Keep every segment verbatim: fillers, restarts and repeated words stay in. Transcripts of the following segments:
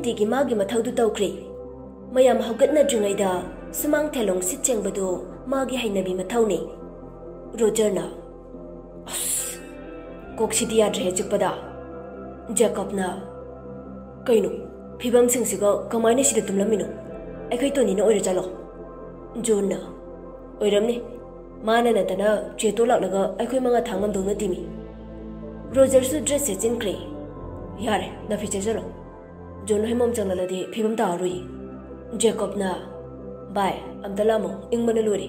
ꯅꯨꯡꯇꯤꯒꯤ ꯃꯥꯒꯤ ꯃꯊꯧꯗꯨ ꯇꯧꯈ꯭ꯔꯦ꯫ ꯃꯌꯥꯝ ꯍꯧꯒꯠꯅꯗ꯭ꯔꯤꯉꯩꯗ ꯁꯨꯃꯥꯡ ꯊꯦꯂꯣꯡ ꯁꯤꯠ ꯁꯦꯡꯕꯗꯨ ꯃꯥꯒꯤ ꯍꯩꯅꯕꯤ ꯃꯊꯧꯅꯤ꯫ ꯔꯣꯖꯔꯅ, "ꯑꯁ, ꯀꯣꯛꯁꯤꯗꯤ ꯌꯥꯗ꯭ꯔꯦꯍꯦ ꯆꯤꯛꯄꯗ꯫" ꯖꯦꯀꯣꯕꯅ, "ꯀꯩꯅꯣ, ꯐꯤꯕꯝꯁꯤꯡꯁꯤꯒ ꯀꯃꯥꯏꯅ ꯁꯤꯗ ꯇꯨꯝꯂꯝꯃꯤꯅꯣ? ꯑꯩꯈꯣꯏ ꯇꯣꯅꯤꯅ ꯑꯣꯏꯔꯖꯥꯠꯂꯣ?" ꯖꯣꯟꯅ, "ꯑꯣꯏꯔꯝꯅꯤ꯫ ꯃꯥꯅ ꯅꯠꯇꯅ ꯆꯦꯇꯣ ꯂꯥꯛꯂꯒ ꯑꯩꯈꯣꯏ ꯃꯉꯥ ꯊꯥꯡꯉꯝꯗꯧ ꯅꯠꯇꯦꯃꯤ꯫" ꯔꯣꯖꯔꯁꯨ ꯗ꯭ꯔꯦꯁ ꯁꯦꯠꯆꯤꯟꯈ꯭ꯔꯦ꯫ "ꯌꯥꯔꯦ, ꯅꯥꯐꯤ ꯆꯦꯠꯁꯜꯂꯣ꯫" ꯖꯣꯟ ꯍꯣꯏ ꯃꯣꯝ ꯆꯪꯂꯛꯂꯗꯤ ꯐꯤꯕꯝ ꯇꯥꯔꯔꯣꯏ꯫ ꯖꯦꯀꯣꯕꯅ, "ꯚꯥꯏ, ꯑꯝꯇ ꯂꯥꯛꯑꯝꯃꯣ, ꯏꯪꯕꯅ ꯂꯣꯏꯔꯦ꯫"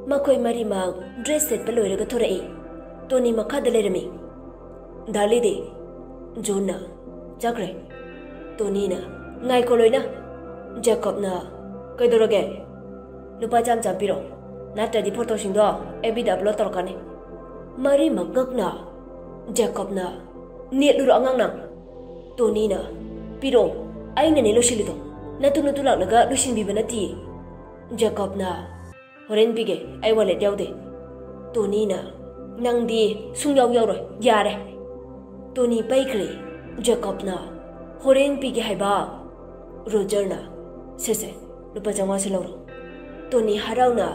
ꯃꯈꯣꯏ ꯃꯔꯤꯃꯛ ꯗ꯭ꯔꯦꯁ ꯁꯦꯠꯄ ꯂꯣꯏꯔꯒ ꯊꯣꯔꯛꯏ꯫ ꯇꯣꯅꯤ ꯃꯈꯥꯗ ꯂꯩꯔꯝꯃꯤ꯫ "ꯗꯥꯂꯤꯗꯤ?" ꯖꯣꯟꯅ, "ꯆꯠꯈ꯭ꯔꯦ꯫" ꯇꯣꯅꯤꯅ, "ꯉꯥꯏꯈꯣ ꯂꯣꯏꯅ꯫" ꯖꯦꯀꯣꯕꯅ, "ꯀꯩꯗꯧꯔꯒꯦ?" "ꯂꯨꯄꯥ ꯆꯥꯝ ꯆꯥꯝ ꯄꯤꯔꯣ, ꯅꯠꯇ꯭ꯔꯗꯤ ꯐꯣꯇꯣꯁꯤꯡꯗꯣ ꯑꯦꯐ ꯕꯤꯗ ꯑꯞꯂꯣꯗ ꯇꯧꯔꯛꯀꯅꯤ꯫" ꯃꯔꯤꯃꯛ ꯉꯛꯅ꯫ ꯖꯦꯀꯣꯕꯅ, "ꯅꯦꯠꯂꯨꯔꯣ ꯑꯉꯥꯡ ꯅꯪ?" ꯇꯣꯅꯤꯅ, "ꯄꯤꯔꯛꯑꯣ, ꯑꯩꯅꯅꯦ ꯂꯣꯏꯁꯤꯜꯂꯤꯗꯣ, ꯅꯇꯨ ꯅꯇꯨ ꯂꯥꯛꯂꯒ ꯂꯣꯏꯁꯤꯟꯕꯤꯕ ꯅꯠꯇꯤꯌꯦ꯫" ꯖꯦꯀꯣꯕꯅ, "ꯍꯣꯔꯦꯟ ꯄꯤꯒꯦ, ꯑꯩ ꯋꯥꯂꯦꯠ ꯌꯥꯎꯗꯦ꯫" ꯇꯣꯅꯤꯅ, "ꯅꯪꯗꯤ ꯁꯨꯡꯌꯥꯎ ꯌꯥꯎꯔꯣꯏ, ꯌꯥꯔꯦ꯫" ꯇꯣꯅꯤ ꯄꯩꯈ꯭ꯔꯦ꯫ ꯖꯦꯀꯣꯕꯅ, "ꯍꯣꯔꯦꯟ ꯄꯤꯒꯦ ꯍꯥꯏꯕ꯫" ꯔꯣꯖꯔꯅ, "ꯁꯦ ꯁꯦ, ꯂꯨꯄꯥ ꯆꯥꯝꯃꯉꯥꯁꯦ ꯂꯧꯔꯣ꯫" ꯇꯣꯅꯤ ꯍꯔꯥꯎꯅ,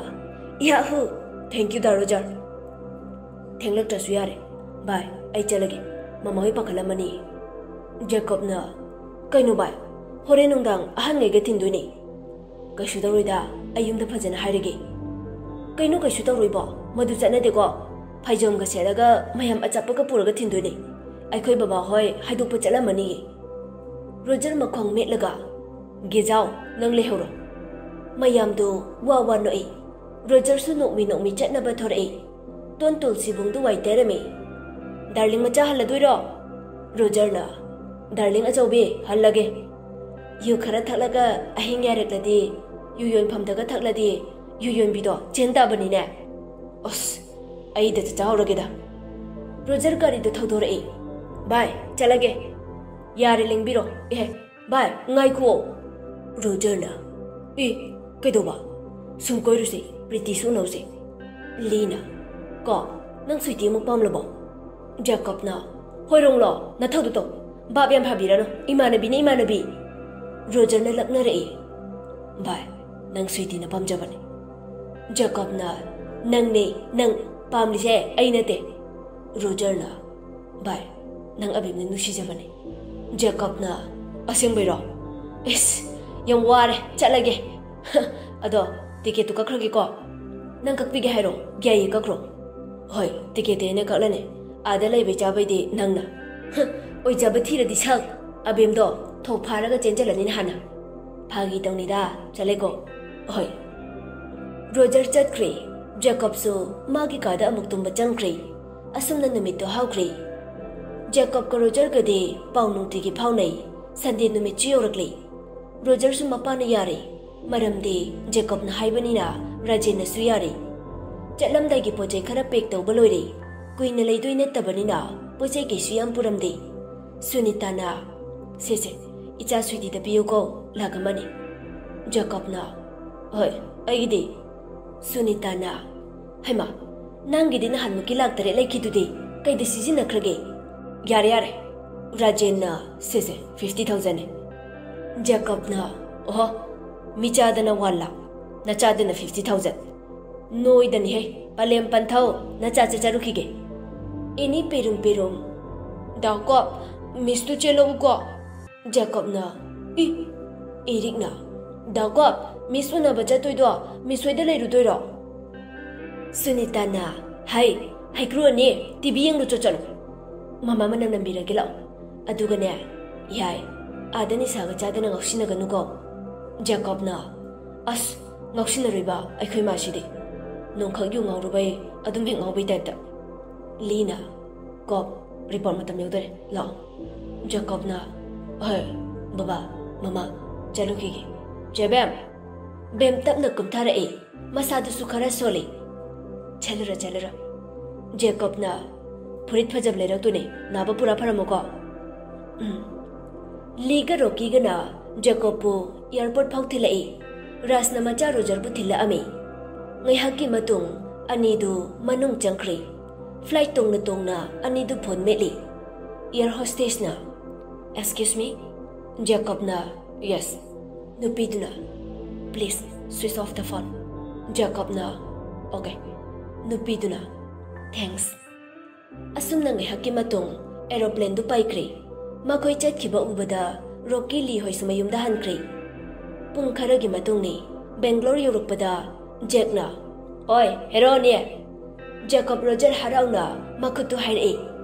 "ꯌꯥꯍꯨ! Thank you ꯗꯥ ꯔꯣꯖꯔ꯫" "ꯊꯦꯡꯂꯛꯇ꯭ꯔꯁꯨ ꯌꯥꯔꯦ꯫ ꯚꯥꯏ, ꯑꯩ ꯆꯠꯂꯒꯦ꯫ ꯃꯃꯥ ꯍꯣꯏ ꯄꯥꯈꯠꯂꯝꯃꯅꯤ꯫" ꯖꯦꯀꯣꯕꯅ, "ꯀꯩꯅꯣ ꯚꯥꯏ, ꯍꯣꯔꯦꯟ ꯅꯨꯡꯗꯥꯡ ꯑꯍꯟꯉꯩꯒ ꯊꯤꯟꯗꯣꯏꯅꯦ꯫" "ꯀꯩꯁꯨ ꯇꯧꯔꯣꯏꯗ, ꯑꯩ ꯌꯨꯝꯗ ꯐꯖꯅ ꯍꯥꯏꯔꯒꯦ꯫" "ꯀꯩꯅꯣ ꯀꯩꯁꯨ ꯇꯧꯔꯣꯏꯕꯣ? ꯃꯗꯨ ꯆꯠꯅꯗꯦꯀꯣ꯫ ꯐꯩꯖꯣꯝꯒ ꯁꯦꯠꯂꯒ ꯃꯌꯥꯝ ꯑꯆꯥꯄꯣꯠꯀ ꯄꯨꯔꯒ ꯊꯤꯟꯗꯣꯏꯅꯦ꯫ ꯑꯩꯈꯣꯏ ꯕꯕꯥ ꯍꯣꯏ ꯍꯥꯏꯗꯣꯛꯄ ꯆꯠꯂꯝꯃꯅꯤꯌꯦ꯫" ꯔꯣꯖꯔ ꯃꯈꯣꯡ ꯃꯦꯠꯂꯒ, "ꯒꯦꯖꯥꯎ, ꯅꯪ ꯂꯩꯍꯧꯔꯣ꯫" ꯃꯌꯥꯝꯗꯣ ꯋꯥ ꯋꯥ ꯅꯣꯛꯏ꯫ ꯔꯣꯖꯔꯁꯨ ꯅꯣꯛꯃꯤ ꯅꯣꯛꯃꯤ ꯆꯠꯅꯕ ꯊꯣꯔꯛꯏ꯫ ꯇꯣꯟ ꯇꯨꯜꯁꯤꯕꯨꯡꯗꯨ ꯋꯥꯏ ꯇꯩꯔꯝꯃꯤ꯫ "ꯗꯥꯔꯂꯤꯡ ꯃꯆꯥ ꯍꯜꯂꯗꯣꯏꯔꯣ?" ꯔꯣꯖꯔꯅ, "ꯗꯥꯔꯂꯤꯡ ꯑꯆꯧꯕꯤ, ꯍꯜꯂꯒꯦ꯫" "ꯌꯨ ꯈꯔ ꯊꯛꯂꯒ ꯑꯍꯤꯡ ꯌꯥꯏꯔꯛꯂꯗꯤ, ꯌꯨ ꯌꯣꯟꯐꯝꯗꯒ ꯊꯛꯂꯗꯤ, ꯌꯨ ꯌꯣꯟꯕꯤꯗꯣ ꯆꯦꯟ ꯇꯥꯕꯅꯤꯅꯦ꯫" "ꯑꯁ, ꯑꯩꯗ ꯆꯥꯍꯧꯔꯒꯦꯗ꯫" ꯔꯣꯖꯔ ꯒꯥꯔꯤꯗꯨ ꯊꯧꯗꯣꯔꯛꯏ꯫ "ꯚꯥꯏ, ꯆꯠꯂꯒꯦ꯫" "ꯌꯥꯔꯦ, ꯂꯦꯡꯕꯤꯔꯣ꯫" "ꯑꯦ, ꯚꯥꯏ, ꯉꯥꯏꯈꯨꯑꯣ꯫" ꯔꯣꯖꯔꯅ, "ꯑꯦ, ꯀꯩꯗꯧꯕ? ꯁꯨꯝ ꯀꯣꯏꯔꯨꯁꯦ, ꯄ꯭ꯔꯤꯇꯤꯁꯨ ꯎꯅꯧꯁꯦ꯫" ꯂꯤꯅ, "ꯀꯣ, ꯅꯪ ꯁ꯭ꯋꯤꯇꯤ ꯑꯃꯨꯛ ꯄꯥꯝꯂꯕꯣ?" ꯖꯦꯀꯣꯕꯅ, "ꯍꯣꯏꯔꯣꯡꯂꯣ, ꯅꯊꯧꯗꯨ ꯇꯧ꯫ ꯚꯥꯞ ꯌꯥꯝ ꯐꯥꯕꯤꯔꯅꯨ, ꯏꯃꯥꯟꯅꯕꯤꯅ ꯏꯃꯥꯟꯅꯕꯤ꯫ ꯔꯣꯖꯔꯅ ꯂꯛꯅꯔꯛꯏ꯫ ꯚꯥꯏ, ꯅꯪ ꯁ꯭ꯋꯤꯇꯤꯅ ꯄꯥꯝꯖꯕꯅꯤ꯫ ꯖꯦꯀꯣꯕꯅ, ꯅꯪꯅꯦ, ꯅꯪ ꯄꯥꯝꯂꯤꯁꯦ ꯑꯩ ꯅꯠꯇꯦ꯫ ꯔꯣꯖꯔꯅ, ꯚꯥꯏ, ꯅꯪ ꯑꯕꯤꯝꯅ ꯅꯨꯡꯁꯤꯖꯕꯅꯤ꯫ ꯖꯦꯀꯣꯕꯅ, ꯑꯁꯦꯡꯕꯩꯔꯣ? ꯏꯁ, ꯌꯥꯝ ꯋꯥꯔꯦ, ꯆꯠꯂꯒꯦ꯫ ꯑꯗꯣ ꯇꯤꯀꯦꯠꯇꯨ ꯀꯛꯈ꯭ꯔꯒꯦꯀꯣ꯫ ꯅꯪ ꯀꯛꯄꯤꯒꯦ ꯍꯥꯏꯔꯣ? ꯌꯥꯏꯌꯦ, ꯀꯛꯈ꯭ꯔꯣ꯫ ꯍꯣꯏ, ꯇꯤꯀꯦꯠꯇꯤ ꯑꯩꯅ ꯀꯛꯂꯅꯤ꯫ ꯑꯥꯗ ꯂꯩꯕꯩ ꯆꯥꯕꯩꯗꯤ ꯅꯪꯅ꯫ ꯍ, ꯑꯣꯏꯖꯕ ꯊꯤꯔꯗꯤ ꯁꯛ꯫ ꯑꯕꯦꯝꯗꯣ ꯊꯣꯛ ꯐꯥꯔꯒ ꯆꯦꯟꯖꯜꯂꯅꯤ ꯍꯥꯟꯅ꯫ ꯐꯥꯒꯤ ꯇꯧꯅꯤꯗ, ꯆꯠꯂꯦꯀꯣ꯫ ꯍꯣꯏ꯫ ꯔꯣꯖꯔ ꯆꯠꯈ꯭ꯔꯦ꯫ ꯖꯦꯀꯣꯕꯁꯨ ꯃꯥꯒꯤ ꯀꯥꯗ ꯑꯃꯨꯛ ꯇꯨꯝꯕ ꯆꯪꯈ꯭ꯔꯦ꯫ ꯑꯁꯨꯝꯅ ꯅꯨꯃꯤꯠꯇꯣ ꯍꯧꯈ꯭ꯔꯦ꯫ ꯖꯦꯀꯣꯕꯀ ꯔꯣꯖꯔꯒꯗꯤ ꯄꯥꯎ ꯅꯨꯡꯇꯤꯒꯤ ꯐꯥꯎꯅꯩ꯫ ꯁꯟꯗꯦ ꯅꯨꯃꯤꯠꯁꯨ ꯌꯧꯔꯛꯂꯦ꯫ ꯔꯣꯖꯔꯁꯨ ꯃꯄꯥꯅ ꯌꯥꯔꯦ, ꯃꯔꯝꯗꯤ ꯖꯦꯀꯣꯕꯅ ꯍꯥꯏꯕꯅꯤꯅ꯫ ꯔꯥꯖꯦꯟꯅꯁꯨ ꯌꯥꯔꯦ꯫ ꯆꯠꯂꯝꯗꯥꯏꯒꯤ ꯄꯣꯠ ꯆꯩ ꯈꯔ ꯄꯦꯛ ꯇꯧꯕ ꯂꯣꯏꯔꯦ꯫ ꯀꯨꯏꯅ ꯂꯩꯗꯣꯏ ꯅꯠꯇꯕꯅꯤꯅ ꯄꯣꯠ ꯆꯩ ꯀꯩꯁꯨ ꯌꯥꯝ ꯄꯨꯔꯝꯗꯦ꯫ ꯁꯨꯅꯤꯇꯥꯅ, "ꯁꯦ ꯁꯦ, ꯏꯆꯥ ꯁ꯭ꯋꯤꯇꯤꯗ ꯄꯤꯌꯨꯀꯣ, ꯂꯥꯛ ꯑꯃꯅꯤ꯫" ꯖꯦꯀꯣꯕꯅ, "ꯍꯣꯏ, ꯑꯩꯒꯤꯗꯤ?" ꯁꯨꯅꯤꯇꯥꯅ, "ꯍꯩꯃꯥ, ꯅꯪꯒꯤꯗꯤ ꯅꯍꯥꯟꯃꯨꯛꯀꯤ ꯂꯥꯛ ꯇꯔꯦꯠ ꯂꯩꯈꯤꯗꯨꯗꯤ, ꯀꯩꯗ ꯁꯤꯖꯤꯟꯅꯈ꯭ꯔꯒꯦ?" "ꯌꯥꯔꯦ, ꯌꯥꯔꯦ꯫" ꯔꯥꯖꯦꯟꯅ, "ꯁꯦ ꯁꯦ, ꯐꯤꯐꯇꯤ ꯊꯥꯎꯖꯟꯅꯦ꯫" ꯖꯦꯀꯣꯕꯅ, "ꯑꯣꯍꯣ, ꯃꯤꯆꯥꯗꯅ ꯋꯥꯟ ꯂꯥꯛ, ꯅꯆꯥꯗꯅ ꯐꯤꯐꯇꯤ ꯊꯥꯎꯖꯟ꯫ ꯅꯣꯏꯗꯅꯤꯍꯦ, ꯄꯂꯦꯝ ꯄꯟꯊꯧ, ꯅꯆꯥ ꯆꯠꯆꯔꯨꯈꯤꯒꯦ꯫" ꯑꯦꯅꯤ ꯄꯦꯔꯨꯝ ꯄꯦꯔꯨꯝ꯫ "ꯗꯥ ꯀꯣꯞ, ꯃꯤꯁꯇꯨ ꯆꯦꯜꯂꯛꯎꯀꯣ꯫" ꯖꯦꯀꯣꯕꯅ, "ꯏ!" ꯑꯦꯔꯤꯛꯅ, "ꯗꯥ ꯀꯣꯞ, ꯃꯤꯁ ꯎꯅꯕ ꯆꯠꯇꯣꯏꯗꯣ ꯃꯤꯁ ꯍꯣꯏꯗ ꯂꯩꯔꯨꯗꯣꯏꯔꯣ?" ꯁꯨꯅꯤꯇꯥꯅ, "ꯍꯩ, ꯍꯩꯀ꯭ꯔꯨ ꯑꯅꯤ, ꯇꯤꯚꯤ ꯌꯦꯡꯂꯨꯆꯣ ꯆꯠꯂꯣ꯫ ꯃꯃꯥ ꯃꯅꯝ ꯅꯝꯕꯤꯔꯒꯦ ꯂꯥꯛꯑꯣ꯫ ꯑꯗꯨꯒꯅꯦ, ꯌꯥꯏ, ꯑꯥꯗ ꯅꯤꯁꯥꯒ ꯆꯥꯗꯅ ꯉꯥꯎꯁꯤꯟꯅꯒꯅꯨꯀꯣ꯫" ꯖꯦꯀꯣꯕꯅ, "ꯑꯁ, ꯉꯥꯎꯁꯤꯟꯅꯔꯣꯏꯕ ꯑꯩꯈꯣꯏ ꯃꯥꯁꯤꯗꯤ꯫ ꯅꯣꯡꯈꯛ ꯌꯨ ꯉꯥꯎꯔꯨꯕꯩ ꯑꯗꯨꯝ ꯍꯦꯛ ꯉꯥꯎꯕꯩ ꯇꯥꯏꯞꯇ꯫" ꯂꯤꯅ, "ꯀꯣꯞ, ꯔꯤꯄꯣꯔꯠ ꯃꯇꯝ ꯌꯧꯗꯣꯔꯦ, ꯂꯥꯛꯑꯣ꯫" ꯖꯦꯀꯣꯕꯅ, "ꯍꯣꯏ, ꯕꯕꯥ, ꯃꯃꯥ, ꯆꯠꯂꯨꯈꯤꯒꯦ꯫ ꯆꯦ ꯕꯦꯝ!" ꯕꯦꯝ ꯇꯞꯅ ꯀꯨꯝꯊꯔꯛꯏ, ꯃꯁꯥꯗꯨꯁꯨ ꯈꯔ ꯁꯣꯜꯂꯤ꯫ "ꯆꯠꯂꯨꯔꯣ, ꯆꯠꯂꯨꯔꯣ꯫" ꯖꯦꯀꯣꯕꯅ, "ꯐꯨꯔꯤꯠ ꯐꯖꯕ ꯂꯩꯔꯛꯇꯨꯅꯦ, ꯅꯥꯕ ꯄꯨꯔꯥ ꯐꯔꯝꯃꯣꯀꯣ꯫" ꯎꯝ꯫ ꯂꯤꯒ ꯔꯣꯀꯤꯒꯅ ꯖꯦꯀꯣꯕꯄꯨ ꯑꯦꯌꯥꯔꯄꯣꯔꯠ ꯐꯥꯎ ꯊꯤꯜꯂꯛꯏ꯫ ꯔꯥꯖꯅ ꯃꯆꯥ ꯔꯣꯖꯔꯕꯨ ꯊꯤꯜꯂꯛꯑꯝꯃꯤ꯫ ꯉꯥꯏꯍꯥꯛꯀꯤ ꯃꯇꯨꯡ ꯑꯅꯤꯗꯨ ꯃꯅꯨꯡ ꯆꯪꯈ꯭ꯔꯦ꯫ ꯐ꯭ꯂꯥꯏꯠ ꯇꯣꯡꯅ ꯇꯣꯡꯅ ꯑꯅꯤꯗꯨ ꯐꯣꯟ ꯃꯦꯠꯂꯤ꯫ ꯑꯦꯌꯥꯔ ꯍꯣꯁꯇꯦꯁꯅ, "Excuse me?" ꯖꯦꯀꯣꯕꯅ, "Yes." ꯅꯨꯄꯤꯗꯨꯅ, "Please switch off the phone." ꯖꯦꯀꯣꯕꯅ, "Okay." ꯅꯨꯄꯤꯗꯨꯅ, "Thanks." ꯑꯁꯨꯝꯅ ꯉꯥꯏꯍꯥꯛꯀꯤ ꯃꯇꯨꯡ aeroplane ꯗꯨ ꯄꯥꯏꯈ꯭ꯔꯦ꯫ ꯃꯈꯣꯏ ꯆꯠꯈꯤꯕ ꯎꯕꯗ ꯔꯣꯀꯤ ꯂꯤ ꯍꯣꯏꯁꯨ ꯃꯌꯨꯝꯗ ꯍꯟꯈ꯭ꯔꯦ꯫ ꯄꯨꯡ ꯈꯔꯒꯤ ꯃꯇꯨꯡꯅꯤ꯫ ꯕꯦꯡꯒ꯭ꯂꯣꯔ ꯌꯧꯔꯛꯄꯗ ꯖꯦꯛꯅ, "ꯑꯣꯏ, ꯍꯦꯔꯣꯅꯦ!" ꯖꯦꯀꯣꯕ ꯔꯣꯖꯔ ꯍꯔꯥꯎꯅ ꯃꯈꯨꯠꯇꯨ ꯍꯥꯏꯔꯛꯏ,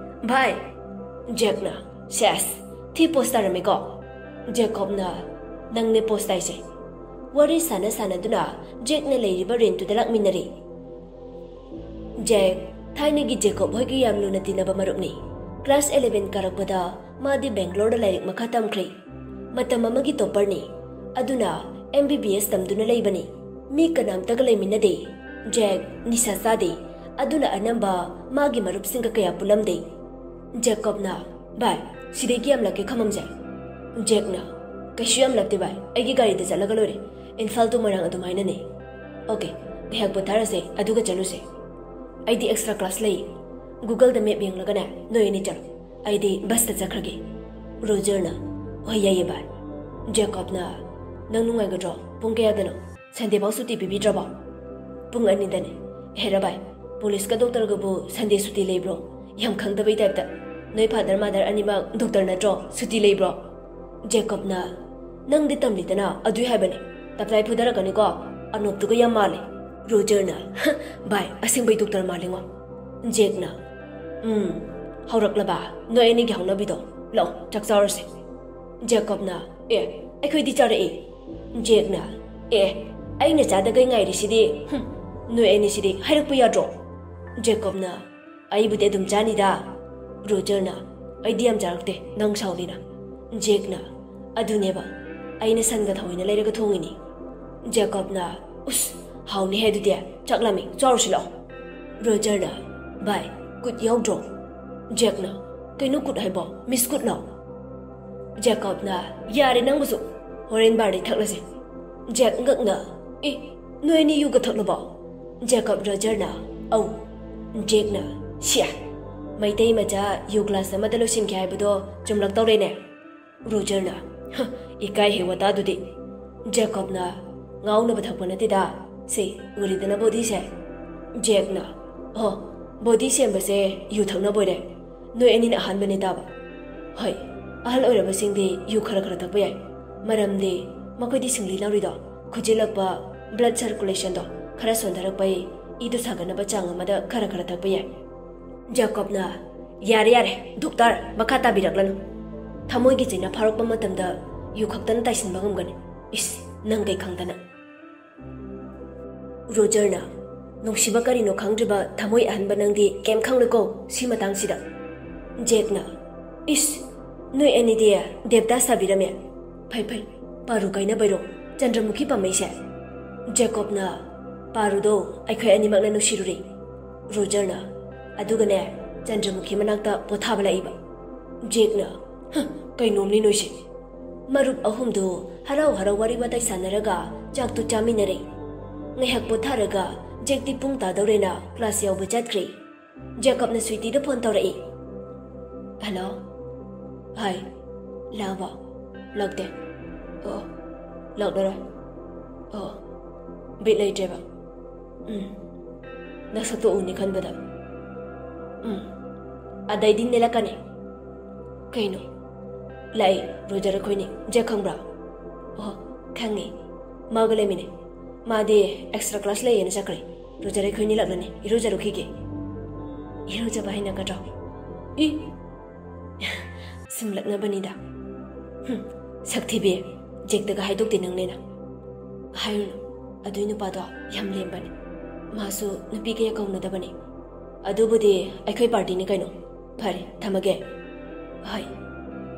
"ꯚꯥꯏ!" ꯖꯦꯛꯅ, "ꯁꯦꯁ, ꯊꯤ ꯄꯣꯁ ꯇꯥꯔꯝꯃꯤꯀꯣ!" ꯖꯦꯀꯣꯕꯅ, "ꯅꯪꯅꯦ ꯄꯣꯁ ꯇꯥꯏꯁꯦ!" ꯋꯥꯔꯤ ꯁꯥꯟꯅ ꯁꯥꯟꯅꯗꯨꯅ ꯖꯦꯛꯅ ꯂꯩꯔꯤꯕ ꯔꯦꯟꯇꯨꯗ ꯂꯥꯛꯃꯤꯟꯅꯔꯦ꯫ ꯖꯦꯛ, ꯊꯥꯏꯅꯒꯤ ꯖꯦꯀꯣꯕ ꯍꯣꯏꯒ ꯌꯥꯝ ꯂꯨꯅ ꯇꯤꯟꯅꯕ ꯃꯔꯨꯞꯅꯤ꯫ ꯀ꯭ꯂꯥꯁ eleven ꯀꯥꯔꯛꯄꯗ ꯃꯥꯗꯤ ꯕꯦꯡꯒ꯭ꯂꯣꯔꯗ ꯂꯥꯏꯔꯤꯛ ꯃꯈꯥ ꯇꯝꯈ꯭ꯔꯦ꯫ ꯃꯇꯝ ꯑꯃꯒꯤ ꯇꯣꯞꯄꯔꯅꯤ꯫ ꯑꯗꯨꯅ M B B S ꯇꯝꯗꯨꯅ ꯂꯩꯕꯅꯤ꯫ ꯃꯤ ꯀꯅꯥꯝꯇꯒ ꯂꯩꯃꯤꯟꯅꯗꯦ꯫ ꯖꯦꯛ ꯅꯤꯁꯥ ꯆꯥꯗꯦ꯫ ꯑꯗꯨꯅ ꯑꯅꯝꯕ ꯃꯥꯒꯤ ꯃꯔꯨꯞꯁꯤꯡꯒ ꯀꯌꯥ ꯄꯨꯜꯂꯝꯗꯦ꯫ ꯖꯦꯀꯣꯕꯅ, "ꯚꯥꯏ, ꯁꯤꯗꯒꯤ ꯌꯥꯝ ꯂꯥꯞꯀꯦ ꯈꯝꯃꯝꯁꯦ?" ꯖꯦꯛꯅ, "ꯀꯩꯁꯨ ꯌꯥꯝ ꯂꯥꯞꯇꯦ ꯚꯥꯏ, ꯑꯩꯒꯤ ꯒꯥꯔꯤꯗ ꯆꯠꯂꯒ ꯂꯣꯏꯔꯦ꯫ ꯏꯝꯐꯥꯜ to ꯃꯣꯏꯔꯥꯡ ꯑꯗꯨꯃꯥꯏꯅꯅꯦ꯫ Okay, ꯉꯥꯏꯍꯥꯛ ꯄꯣꯊꯥꯔꯁꯦ, ꯑꯗꯨꯒ ꯆꯠꯂꯨꯁꯦ꯫ ꯑꯩꯗꯤ extra class ꯂꯩ꯫ Google ꯗ map ꯌꯦꯡꯂꯒꯅꯦ, ꯅꯣꯏ ꯑꯅꯤ ꯆꯠꯂꯣ꯫ ꯑꯩꯗꯤ ꯕꯁꯇ ꯆꯠꯈ꯭ꯔꯒꯦ꯫" ꯔꯣꯖꯔꯅ, "ꯍꯣꯏ, ꯌꯥꯏꯌꯦ ꯚꯥꯏ꯫" ꯖꯦꯀꯣꯕꯅ, "ꯅꯪ ꯅꯨꯡꯉꯥꯏꯒꯗ꯭ꯔꯣ? ꯄꯨꯡ ꯀꯌꯥꯗꯅꯣ? ꯁꯟꯗꯦꯐꯥꯎ ꯁꯨꯇꯤ ꯄꯤꯕꯤꯗ꯭ꯔꯕꯣ?" "ꯄꯨꯡ ꯑꯅꯤꯗꯅꯦ꯫" "ꯍꯦꯔꯥ ꯚꯥꯏ, ꯄꯨꯂꯤꯁꯀ ꯗꯣꯛꯇꯔꯒꯕꯨ ꯁꯟꯗꯦ ꯁꯨꯇꯤ ꯂꯩꯕ꯭ꯔꯣ? ꯌꯥꯝ ꯈꯪꯗꯕꯩ ꯇꯥꯏꯞꯇ꯫ ꯅꯣꯏ ꯐꯥꯗꯔ ꯃꯥꯗꯔ ꯑꯅꯤꯃꯛ ꯗꯣꯛꯇꯔ ꯅꯠꯇ꯭ꯔꯣ? ꯁꯨꯇꯤ ꯂꯩꯕ꯭ꯔꯣ?" ꯖꯦꯀꯣꯕꯅ, "ꯅꯪꯗꯤ ꯇꯝꯂꯤꯗꯅ, ꯑꯗꯨꯏ ꯍꯥꯏꯕꯅꯦ꯫ ꯇꯞꯇꯥꯏ ꯐꯨꯗꯔꯛꯀꯅꯤꯀꯣ꯫ ꯑꯅꯣꯞꯇꯨꯒ ꯌꯥꯝ ꯃꯥꯜꯂꯦ꯫" ꯔꯣꯖꯔꯅ, "ꯍ, ꯚꯥꯏ, ꯑꯁꯦꯡꯕꯩ ꯗꯣꯛꯇꯔ ꯃꯥꯜꯂꯤꯉꯣ꯫" ꯖꯦꯛꯅ, "ꯎꯝ, ꯍꯧꯔꯛꯂꯕ ꯅꯣꯏ ꯑꯅꯤꯒꯤ ꯍꯧꯅꯕꯤꯗꯣ? ꯂꯥꯛꯑꯣ, ꯆꯥꯛ ꯆꯥꯔꯁꯦ꯫" ꯖꯦꯀꯣꯕꯅ, "ꯑꯦ, ꯑꯩꯈꯣꯏꯗꯤ ꯆꯥꯔꯛꯑꯦ꯫" ꯖꯦꯛꯅ, "ꯑꯦ, ꯑꯩꯅ ꯆꯥꯗꯒꯩ ꯉꯥꯏꯔꯤꯁꯤꯗꯤ, ꯍꯨꯝ, ꯅꯣꯏ ꯑꯅꯤꯁꯤꯗꯤ ꯍꯥꯏꯔꯛꯄ ꯌꯥꯗ꯭ꯔꯣ?" ꯖꯦꯀꯣꯕꯅ, "ꯑꯩꯕꯨꯗꯤ ꯑꯗꯨꯝ ꯆꯥꯅꯤꯗ꯫" ꯔꯣꯖꯔꯅ, "ꯑꯩꯗꯤ ꯌꯥꯝ ꯆꯥꯔꯛꯇꯦ, ꯅꯪ ꯁꯥꯎꯅꯤꯅ꯫" ꯖꯦꯛꯅ, "ꯑꯗꯨꯅꯦꯕ, ꯑꯩꯅ ꯁꯟꯒ ꯊꯑꯣꯏꯅ ꯂꯩꯔꯒ ꯊꯣꯡꯉꯤꯅꯤ꯫" ꯖꯦꯀꯣꯕꯅ, "ꯎꯁ, ꯍꯥꯎꯅꯤꯍꯦ ꯑꯗꯨꯗꯤ, ꯆꯥꯛ ꯂꯥꯝꯃꯤ, ꯆꯥꯔꯨꯁꯤ ꯂꯥꯛꯑꯣ꯫" ꯔꯣꯖꯔꯅ, "ꯚꯥꯏ, ꯀꯨꯠ ꯌꯥꯎꯗ꯭ꯔꯣ?" ꯖꯦꯛꯅ, "ꯀꯩꯅꯣ ꯀꯨꯠ ꯍꯥꯏꯕꯣ? ꯃꯤꯁꯀꯨꯠꯂꯣ?" ꯖꯦꯀꯣꯕꯅ, "ꯌꯥꯔꯦ ꯅꯪꯕꯨꯁꯨ, ꯍꯣꯔꯦꯟ ꯕꯥꯔꯗꯤ ꯊꯛꯂꯁꯦ꯫" ꯖꯦꯛ ꯉꯛꯅ, "ꯑꯦ, ꯅꯣꯏ ꯑꯅꯤ ꯌꯨꯒ ꯊꯛꯂꯕꯣ?" ꯖꯦꯀꯣꯕ ꯔꯣꯖꯔꯅ, "ꯑꯧ꯫" ꯖꯦꯛꯅ, "ꯁꯤꯌꯥ, ꯃꯩꯇꯩ ꯃꯆꯥ ꯌꯨ ꯒ꯭ꯂꯥꯁ ꯑꯃꯗ ꯂꯣꯏꯁꯤꯟꯈꯤ ꯍꯥꯏꯕꯗꯣ ꯆꯨꯝꯂꯛꯇꯧꯔꯦꯅꯦ꯫ ꯔꯣꯖꯔꯅ, "ꯍ, ꯏꯀꯥꯏꯍꯦ ꯋꯥꯇꯥꯗꯨꯗꯤ꯫ ꯖꯦꯀꯣꯕꯅ ꯉꯥꯎꯅꯕ ꯊꯛꯄ ꯅꯠꯇꯦꯗ꯫ ꯁꯦ, ꯎꯔꯤꯗꯅ ꯕꯣꯗꯤꯁꯦ?" ꯖꯦꯛꯅ, "ꯑꯣ, ꯕꯣꯗꯤ ꯁꯦꯝꯕꯁꯦ ꯌꯨ ꯊꯛꯅꯕ ꯑꯣꯏꯔꯦ꯫ ꯅꯣꯏ ꯑꯅꯤꯅ ꯑꯍꯥꯟꯕꯅꯦ ꯇꯥꯕ꯫ ꯍꯣꯏ, ꯑꯍꯜ ꯑꯣꯏꯔꯕꯁꯤꯡꯗꯤ ꯌꯨ ꯈꯔ ꯈꯔ ꯊꯛꯄ ꯌꯥꯏ꯫ ꯃꯔꯝꯗꯤ ꯃꯈꯣꯏꯗꯤ ꯁꯤꯡꯂꯤ ꯅꯥꯎꯔꯤꯗꯣ ꯈꯨꯖꯤꯜꯂꯛꯄ, blood circulationꯗꯣ ꯈꯔ ꯁꯣꯟꯊꯔꯛꯄꯩ ꯏꯗꯨ ꯁꯥꯒꯠꯅꯕ ꯆꯥꯡ ꯑꯃꯗ ꯈꯔ ꯈꯔ ꯊꯛꯄ ꯌꯥꯏ꯫" ꯖꯦꯀꯣꯕꯅ, "ꯌꯥꯔꯦ, ꯌꯥꯔꯦ, ꯗꯣꯛꯇꯔ, ꯃꯈꯥ ꯇꯥꯕꯤꯔꯛꯂꯅꯨ꯫ ꯊꯃꯣꯏꯒꯤ ꯆꯩꯅꯥ ꯐꯥꯎꯔꯛꯄ ꯃꯇꯝꯗ ꯌꯨ ꯈꯛꯇꯅ ꯇꯥꯏꯁꯤꯟꯕ ꯉꯝꯒꯅꯤ꯫ ꯏꯁ, ꯅꯪ ꯀꯩ ꯈꯪꯗꯅ?" ꯔꯣꯖꯔꯅ, "ꯅꯨꯡꯁꯤꯕ ꯀꯔꯤꯅꯣ ꯈꯪꯗ꯭ꯔꯤꯕ ꯊꯃꯣꯏ ꯑꯍꯟꯕ ꯅꯪꯗꯤ ꯀꯩꯝ ꯈꯪꯂꯣꯏꯀꯣ ꯁꯤ ꯃꯇꯥꯡꯁꯤꯗ꯫" ꯖꯦꯛꯅ, "ꯏꯁ, ꯅꯣꯏ ꯑꯅꯤꯗꯤ ꯗꯦꯕꯗꯥꯁ ꯁꯥꯕꯤꯔꯝꯃꯦ꯫ ꯐꯩ, ꯐꯩ, ꯄꯥꯔꯨ ꯀꯥꯏꯅꯕꯩꯔꯣ ꯆꯟꯗ꯭ꯔꯃꯨꯈꯤ ꯄꯥꯝꯃꯩꯁꯦ?" ꯖꯦꯀꯣꯕꯅ, "ꯄꯥꯔꯨꯗꯣ ꯑꯩꯈꯣꯏ ꯑꯅꯤꯃꯛꯅ ꯅꯨꯡꯁꯤꯔꯨꯔꯦ꯫" ꯔꯣꯖꯔꯅ, "ꯑꯗꯨꯒꯅꯦ, ꯆꯟꯗ꯭ꯔꯃꯨꯈꯤ ꯃꯅꯥꯛꯇ ꯄꯣꯊꯥꯕ ꯂꯥꯛꯏꯕ꯫" ꯖꯦꯛꯅ, "ꯍ, ꯀꯩꯅꯣꯝꯅꯤ ꯅꯣꯏꯁꯦ꯫" ꯃꯔꯨꯞ ꯑꯍꯨꯝꯗꯨ ꯍꯔꯥꯎ ꯍꯔꯥꯎ ꯋꯥꯔꯤ ꯋꯥꯇꯥꯏ ꯁꯥꯟꯅꯔꯒ ꯆꯥꯛꯇꯨ ꯆꯥꯃꯤꯟꯅꯔꯦ꯫ ꯉꯥꯏꯍꯥꯛ ꯄꯣꯊꯥꯔꯒ ꯖꯦꯛꯇꯤ ꯄꯨꯡ ꯇꯥꯗꯧꯔꯦꯅ ꯀ꯭ꯂꯥꯁ ꯌꯥꯎꯕ ꯆꯠꯈ꯭ꯔꯦ꯫ ꯖꯦꯀꯣꯕꯅ ꯁ꯭ꯋꯤꯇꯤꯗ ꯐꯣꯟ ꯇꯧꯔꯛꯏ꯫ "ꯍꯜꯂꯣ꯫ ꯍꯥꯏ꯫ ꯂꯥꯛꯑꯕꯣ?" "ꯂꯥꯛꯇꯦ꯫" "ꯑꯣ, ꯂꯥꯛꯂꯔꯣꯏ꯫" "ꯑꯣ, ꯕꯤꯠ ꯂꯩꯇ꯭ꯔꯦꯕ꯫ ꯎꯝ, ꯅꯁꯛꯇꯣ ꯎꯅꯤ ꯈꯟꯕꯗ꯫ ꯎꯝ, ꯑꯗꯩꯗꯤ ꯅꯦꯜꯂꯛꯀꯅꯤ꯫" "ꯀꯩꯅꯣ?" "ꯂꯥꯛꯑꯦ, ꯔꯣꯖꯔ ꯑꯩꯈꯣꯏꯅꯤ꯫ ꯖꯦꯛ ꯈꯪꯕ꯭ꯔꯥ?" "ꯑꯣ, ꯈꯪꯉꯦ꯫ ꯃꯥꯒ ꯂꯩꯃꯤꯟꯅꯩ꯫ ꯃꯥꯗꯤ extra class ꯂꯩꯌꯦꯅ ꯆꯠꯈ꯭ꯔꯦ꯫ ꯔꯣꯖꯔ ꯑꯩꯈꯣꯏꯅꯤ ꯂꯥꯛꯂꯅꯤ, ꯏꯔꯨꯖꯔꯨꯈꯤꯒꯦ꯫" "ꯏꯔꯨꯖꯕ ꯍꯩꯅꯒꯗ꯭ꯔꯣ?" "ꯏ, ꯁꯨꯝꯂꯛꯅꯕꯅꯤꯗ꯫" "ꯍꯨꯝ, ꯁꯛꯊꯤꯕꯤ, ꯖꯦꯛꯇꯒ ꯍꯥꯏꯗꯣꯛꯇꯦ ꯅꯪꯅꯦꯅ꯫" "ꯍꯥꯏꯔꯨꯅꯨ, ꯑꯗꯨꯏ ꯅꯨꯄꯥꯗꯣ ꯌꯥꯝ ꯂꯦꯝꯕꯅꯤ꯫ ꯃꯥꯁꯨ ꯅꯨꯄꯤ ꯀꯌꯥ ꯀꯧꯅꯗꯕꯅꯤ꯫ ꯑꯗꯨꯕꯨꯗꯤ ꯑꯩꯈꯣꯏ partyꯅꯤ ꯀꯩꯅꯣ꯫ ꯐꯔꯦ, ꯊꯝꯃꯒꯦ꯫" "ꯍꯣꯏ,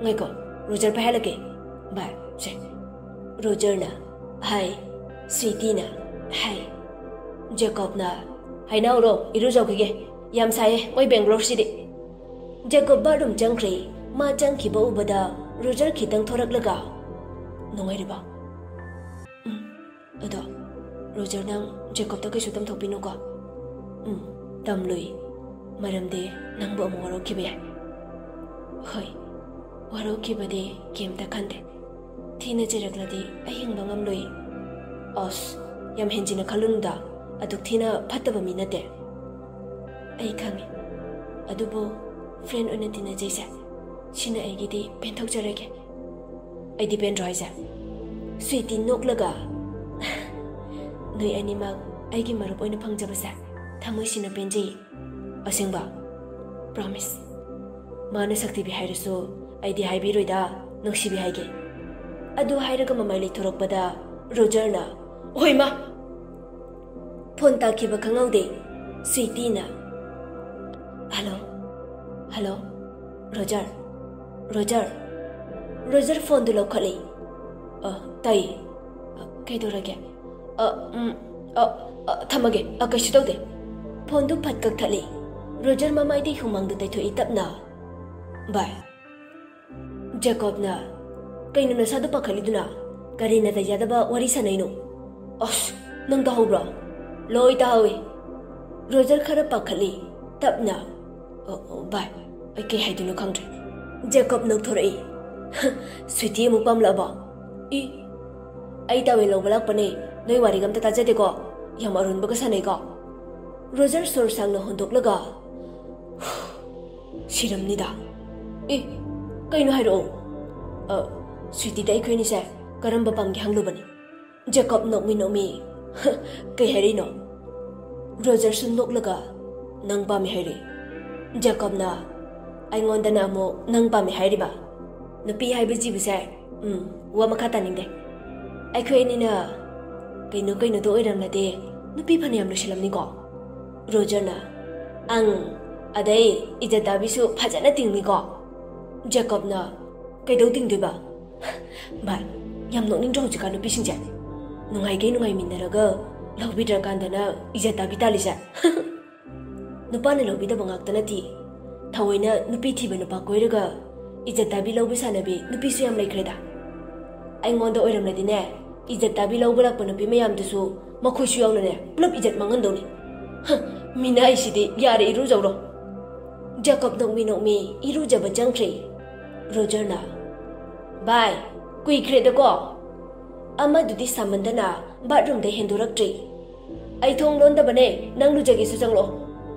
ꯉꯥꯏꯈꯣ, ꯔꯣꯖꯔ ꯄꯥꯏꯍꯜꯂꯛꯀꯦ꯫ ꯕꯥꯏ, ꯁꯦ꯫" ꯔꯣꯖꯔꯅ, "ꯍꯥꯏ꯫" ꯁ꯭ꯋꯤꯇꯤꯅ, "ꯍꯥꯏ꯫" ꯖꯦꯀꯣꯕꯅ, "ꯍꯩꯅꯧꯔꯣ, ꯏꯔꯨꯖꯧꯈꯤꯒꯦ꯫ ꯌꯥꯝ ꯁꯥꯏꯌꯦ ꯃꯣꯏ ꯕꯦꯡꯒ꯭ꯂꯣꯔꯁꯤꯗꯤ꯫" ꯖꯦꯀꯣꯕ bathroom ꯆꯪꯈ꯭ꯔꯦ꯫ ꯃꯥ ꯆꯪꯈꯤꯕ ꯎꯕꯗ ꯔꯣꯖꯔ ꯈꯤꯇꯪ ꯊꯣꯔꯛꯂꯒ, "ꯅꯨꯡꯉꯥꯏꯔꯤꯕ?" "ꯎꯝ, ꯑꯗꯣ ꯔꯣꯖꯔ, ꯅꯪ ꯖꯦꯀꯣꯕꯇ ꯀꯩꯁꯨ ꯇꯝꯊꯣꯛꯄꯤꯅꯨꯀꯣ꯫" "ꯎꯝ, ꯇꯝꯂꯣꯏ꯫ ꯃꯔꯝꯗꯤ ꯅꯪꯕꯨ ꯑꯃꯨꯛ ꯋꯥꯔꯧꯈꯤꯕ ꯌꯥꯏ꯫" "ꯍꯣꯏ, ꯋꯥꯔꯧꯈꯤꯕꯗꯤ ꯀꯩꯝꯇ ꯈꯟꯗꯦ꯫ ꯊꯤꯅ ꯆꯩꯔꯛꯂꯗꯤ ꯑꯩ ꯍꯤꯡꯕ ꯉꯝꯂꯣꯏ꯫ ꯑꯁ, ꯌꯥꯝ ꯍꯦꯟꯖꯤꯟꯅ ꯈꯜꯂꯨꯅꯨꯗ, ꯑꯗꯨꯛ ꯊꯤꯅ ꯐꯠꯇꯕ ꯃꯤ ꯅꯠꯇꯦ꯫ ꯑꯩ ꯈꯪꯉꯤ꯫ ꯑꯗꯨꯕꯨ friend ꯑꯣꯏꯅ ꯇꯤꯟꯅꯖꯩꯁꯦ, ꯁꯤꯅ ꯑꯩꯒꯤꯗꯤ ꯄꯦꯟꯊꯣꯛꯆꯔꯒꯦ꯫ ꯑꯩꯗꯤ ꯄꯦꯟꯗ꯭ꯔꯣ ꯍꯥꯏꯁꯦ? ꯁ꯭ꯋꯤꯇꯤ ꯅꯣꯛꯂꯒ, "ꯅꯣꯏ ꯑꯅꯤꯃꯛ ꯑꯩꯒꯤ ꯃꯔꯨꯞ ꯑꯣꯏꯅ ꯐꯪꯖꯕꯁꯦ ꯊꯃꯣꯏ ꯁꯦꯡꯅ ꯄꯦꯟꯖꯩ꯫ ꯑꯁꯦꯡꯕ꯫ Promise꯫ ꯃꯥꯅ ꯁꯛꯊꯤꯕꯤ ꯍꯥꯏꯔꯁꯨ ꯑꯩꯗꯤ ꯍꯥꯏꯕꯤꯔꯣꯏꯗ, ꯅꯨꯡꯁꯤꯕꯤ ꯍꯥꯏꯒꯦ꯫" ꯑꯗꯨ ꯍꯥꯏꯔꯒ ꯃꯃꯥꯏ ꯂꯩꯊꯣꯔꯛꯄꯗ ꯔꯣꯖꯔꯅ, "ꯍꯣꯏ ꯃꯥ!" ꯐꯣꯟ ꯇꯥꯈꯤꯕ ꯈꯪꯍꯧꯗꯦ꯫ ꯁ꯭ꯋꯤꯇꯤꯅ, "hello, hello, Roger, Roger." Roger ꯐꯣꯟꯗꯨ ꯂꯧꯈꯠꯂꯤ꯫ "ꯑ, ꯇꯥꯏ꯫ ꯑ, ꯀꯩꯗꯧꯔꯒꯦ? ꯑ, ꯎꯝ, ꯑ, ꯑ, ꯊꯝꯃꯒꯦ꯫ ꯑ, ꯀꯩꯁꯨ ꯇꯧꯗꯦ꯫" ꯐꯣꯟꯗꯨ ꯐꯠ ꯀꯛꯊꯠꯂꯤ꯫ ꯔꯣꯖꯔ ꯃꯃꯥꯏꯗꯩ ꯍꯨꯃꯥꯡꯗꯨ ꯇꯩꯊꯣꯛꯏ ꯇꯞꯅ꯫ "ꯚꯥꯏ, ꯖꯦꯀꯣꯕꯅ, ꯀꯩꯅꯣ ꯅꯁꯥꯗꯣ ꯄꯥꯈꯠꯂꯤꯗꯨꯅ? ꯀꯔꯤ ꯅꯥꯇꯩ ꯆꯥꯗꯕ ꯋꯥꯔꯤ ꯁꯥꯟꯅꯩꯅꯣ?" "ꯑꯁ, ꯅꯪ ꯇꯥꯍꯧꯕ꯭ꯔꯣ?" "ꯂꯣꯏ ꯇꯥꯍꯧꯏ꯫" ꯔꯣꯖꯔ ꯈꯔ ꯄꯥꯈꯠꯂꯤ, ꯇꯞꯅ꯫ "ꯑꯣ, ꯑꯣ, ꯚꯥꯏ, ꯑꯩ ꯀꯩ ꯍꯥꯏꯗꯣꯏꯅꯣ ꯈꯪꯗ꯭ꯔꯦ꯫" ꯖꯦꯀꯣꯕ ꯅꯣꯛꯊꯣꯔꯛꯏ꯫ "ꯁ꯭ꯋꯤꯇꯤ ꯑꯃꯨꯛ ꯄꯥꯝꯂꯛꯑꯕꯣ?" "ꯏ, ꯑꯩ ꯇꯥꯋꯦꯜ ꯂꯧꯕ ꯂꯥꯛꯄꯅꯦ꯫ ꯅꯣꯏ ꯋꯥꯔꯤꯒ ꯑꯝꯇ ꯇꯥꯖꯗꯦꯀꯣ? ꯌꯥꯝ ꯑꯔꯨꯟꯕꯒ ꯁꯥꯟꯅꯩꯀꯣ?" ꯔꯣꯖꯔ ꯁꯣꯔ ꯁꯥꯡꯅ ꯍꯣꯟꯗꯣꯛꯂꯒ, "ꯁꯤꯔꯝꯅꯤꯗ꯫ ꯑꯦ, ꯀꯩꯅꯣ ꯍꯥꯏꯔꯛꯑꯣ꯫" "ꯑ, ꯁ꯭ꯋꯤꯇꯤꯗ ꯑꯩꯈꯣꯏ ꯑꯅꯤꯁꯦ ꯀꯔꯝꯕ ꯄꯥꯝꯒꯦ ꯍꯪꯂꯨꯕꯅꯤ꯫" ꯖꯦꯀꯣꯕ ꯅꯣꯛꯃꯤ ꯅꯣꯛꯃꯤ, "ꯀꯩ ꯍꯥꯏꯔꯛꯏꯅꯣ?" ꯔꯣꯖꯔꯁꯨ ꯅꯣꯛꯂꯒ, "ꯅꯪ ꯄꯥꯝꯃꯤ ꯍꯥꯏꯔꯛꯏ꯫" ꯖꯦꯀꯣꯕꯅ, "ꯑꯩꯉꯣꯟꯗꯅ ꯑꯃꯨꯛ ꯅꯪ ꯄꯥꯝꯃꯤ ꯍꯥꯏꯔꯤꯕ? ꯅꯨꯄꯤ ꯍꯥꯏꯕ ꯖꯤꯕꯁꯦ, ꯎꯝ, ꯋꯥ ꯃꯈꯥ ꯇꯥꯅꯤꯡꯗꯦ꯫ ꯑꯩꯈꯣꯏ ꯑꯅꯤꯅ ꯀꯩꯅꯣ ꯀꯩꯅꯣꯗꯣ ꯑꯣꯏꯔꯝꯂꯗꯤ ꯅꯨꯄꯤ ꯐꯅꯌꯥꯝ ꯂꯣꯏꯁꯤꯜꯂꯝꯅꯤꯀꯣ?" ꯔꯣꯖꯔꯅ, "ꯑꯪ, ꯑꯗꯩ ꯏꯖꯠ ꯇꯥꯕꯤꯁꯨ ꯐꯖꯅ ꯇꯤꯡꯅꯤꯀꯣ?" ꯖꯦꯀꯣꯕꯅ, "ꯀꯩꯗꯧ ꯇꯤꯡꯗꯣꯏꯕ?" "ꯚꯥꯏ, ꯌꯥꯝ ꯅꯣꯛꯅꯤꯡꯗ꯭ꯔꯣ ꯍꯧꯖꯤꯛꯀꯥꯟ ꯅꯨꯄꯤꯁꯤꯡꯁꯦ? ꯅꯨꯡꯉꯥꯏꯈꯩ ꯅꯨꯡꯉꯥꯏꯃꯤꯟꯅꯔꯒ ꯂꯧꯕꯤꯗ꯭ꯔꯀꯥꯟꯗꯅ ꯏꯖꯠ ꯇꯥꯕꯤ ꯇꯥꯜꯂꯤꯁꯦ?" ꯅꯨꯄꯥꯅ ꯂꯧꯕꯤꯗꯕ ꯉꯥꯛꯇ ꯅꯠꯇꯦ, ꯊꯑꯣꯏꯅ ꯅꯨꯄꯤ ꯊꯤꯕ ꯅꯨꯄꯥ ꯀꯣꯏꯔꯒ ꯏꯖꯠ ꯇꯥꯕꯤ ꯂꯧꯕ ꯁꯥꯟꯅꯕꯤ ꯅꯨꯄꯤꯁꯨ ꯌꯥꯝ ꯂꯩꯈ꯭ꯔꯦꯗ꯫ ꯑꯩꯉꯣꯟꯗ ꯑꯣꯏꯔꯝꯂꯗꯤꯅꯦ, ꯏꯖꯠ ꯇꯥꯕꯤ ꯂꯧꯕ ꯂꯥꯛꯄ ꯅꯨꯄꯤ ꯃꯌꯥꯝꯗꯨꯁꯨ ꯃꯈꯣꯏꯁꯨ ꯌꯥꯎꯅꯅꯦ ꯄꯨꯂꯞ ꯏꯖꯠ ꯃꯥꯡꯍꯟꯗꯧꯅꯤ꯫ ꯍ, ꯃꯤꯅ ꯑꯩꯁꯤꯗꯤ ꯌꯥꯔꯦ, ꯏꯔꯨꯖꯧꯔꯣ꯫ ꯖꯦꯀꯣꯕ ꯅꯣꯛꯃꯤ ꯅꯣꯛꯃꯤ ꯏꯔꯨꯖꯕ ꯆꯪꯈ꯭ꯔꯦ꯫ ꯔꯣꯖꯔꯅ, "ꯚꯥꯏ, ꯀꯨꯏꯈ꯭ꯔꯦꯗꯀꯣ?" ꯑꯃꯗꯨꯗꯤ ꯁꯥꯃꯟꯗꯅ ꯕꯥꯠꯔꯨꯝꯗ ꯍꯦꯟꯗꯣꯔꯛꯇ꯭ꯔꯤ꯫ "ꯑꯩ ꯊꯣꯡ ꯂꯣꯟꯗꯕꯅꯦ, ꯅꯪ ꯂꯨꯖꯒꯦꯁꯨ ꯆꯪꯂꯛꯑꯣ꯫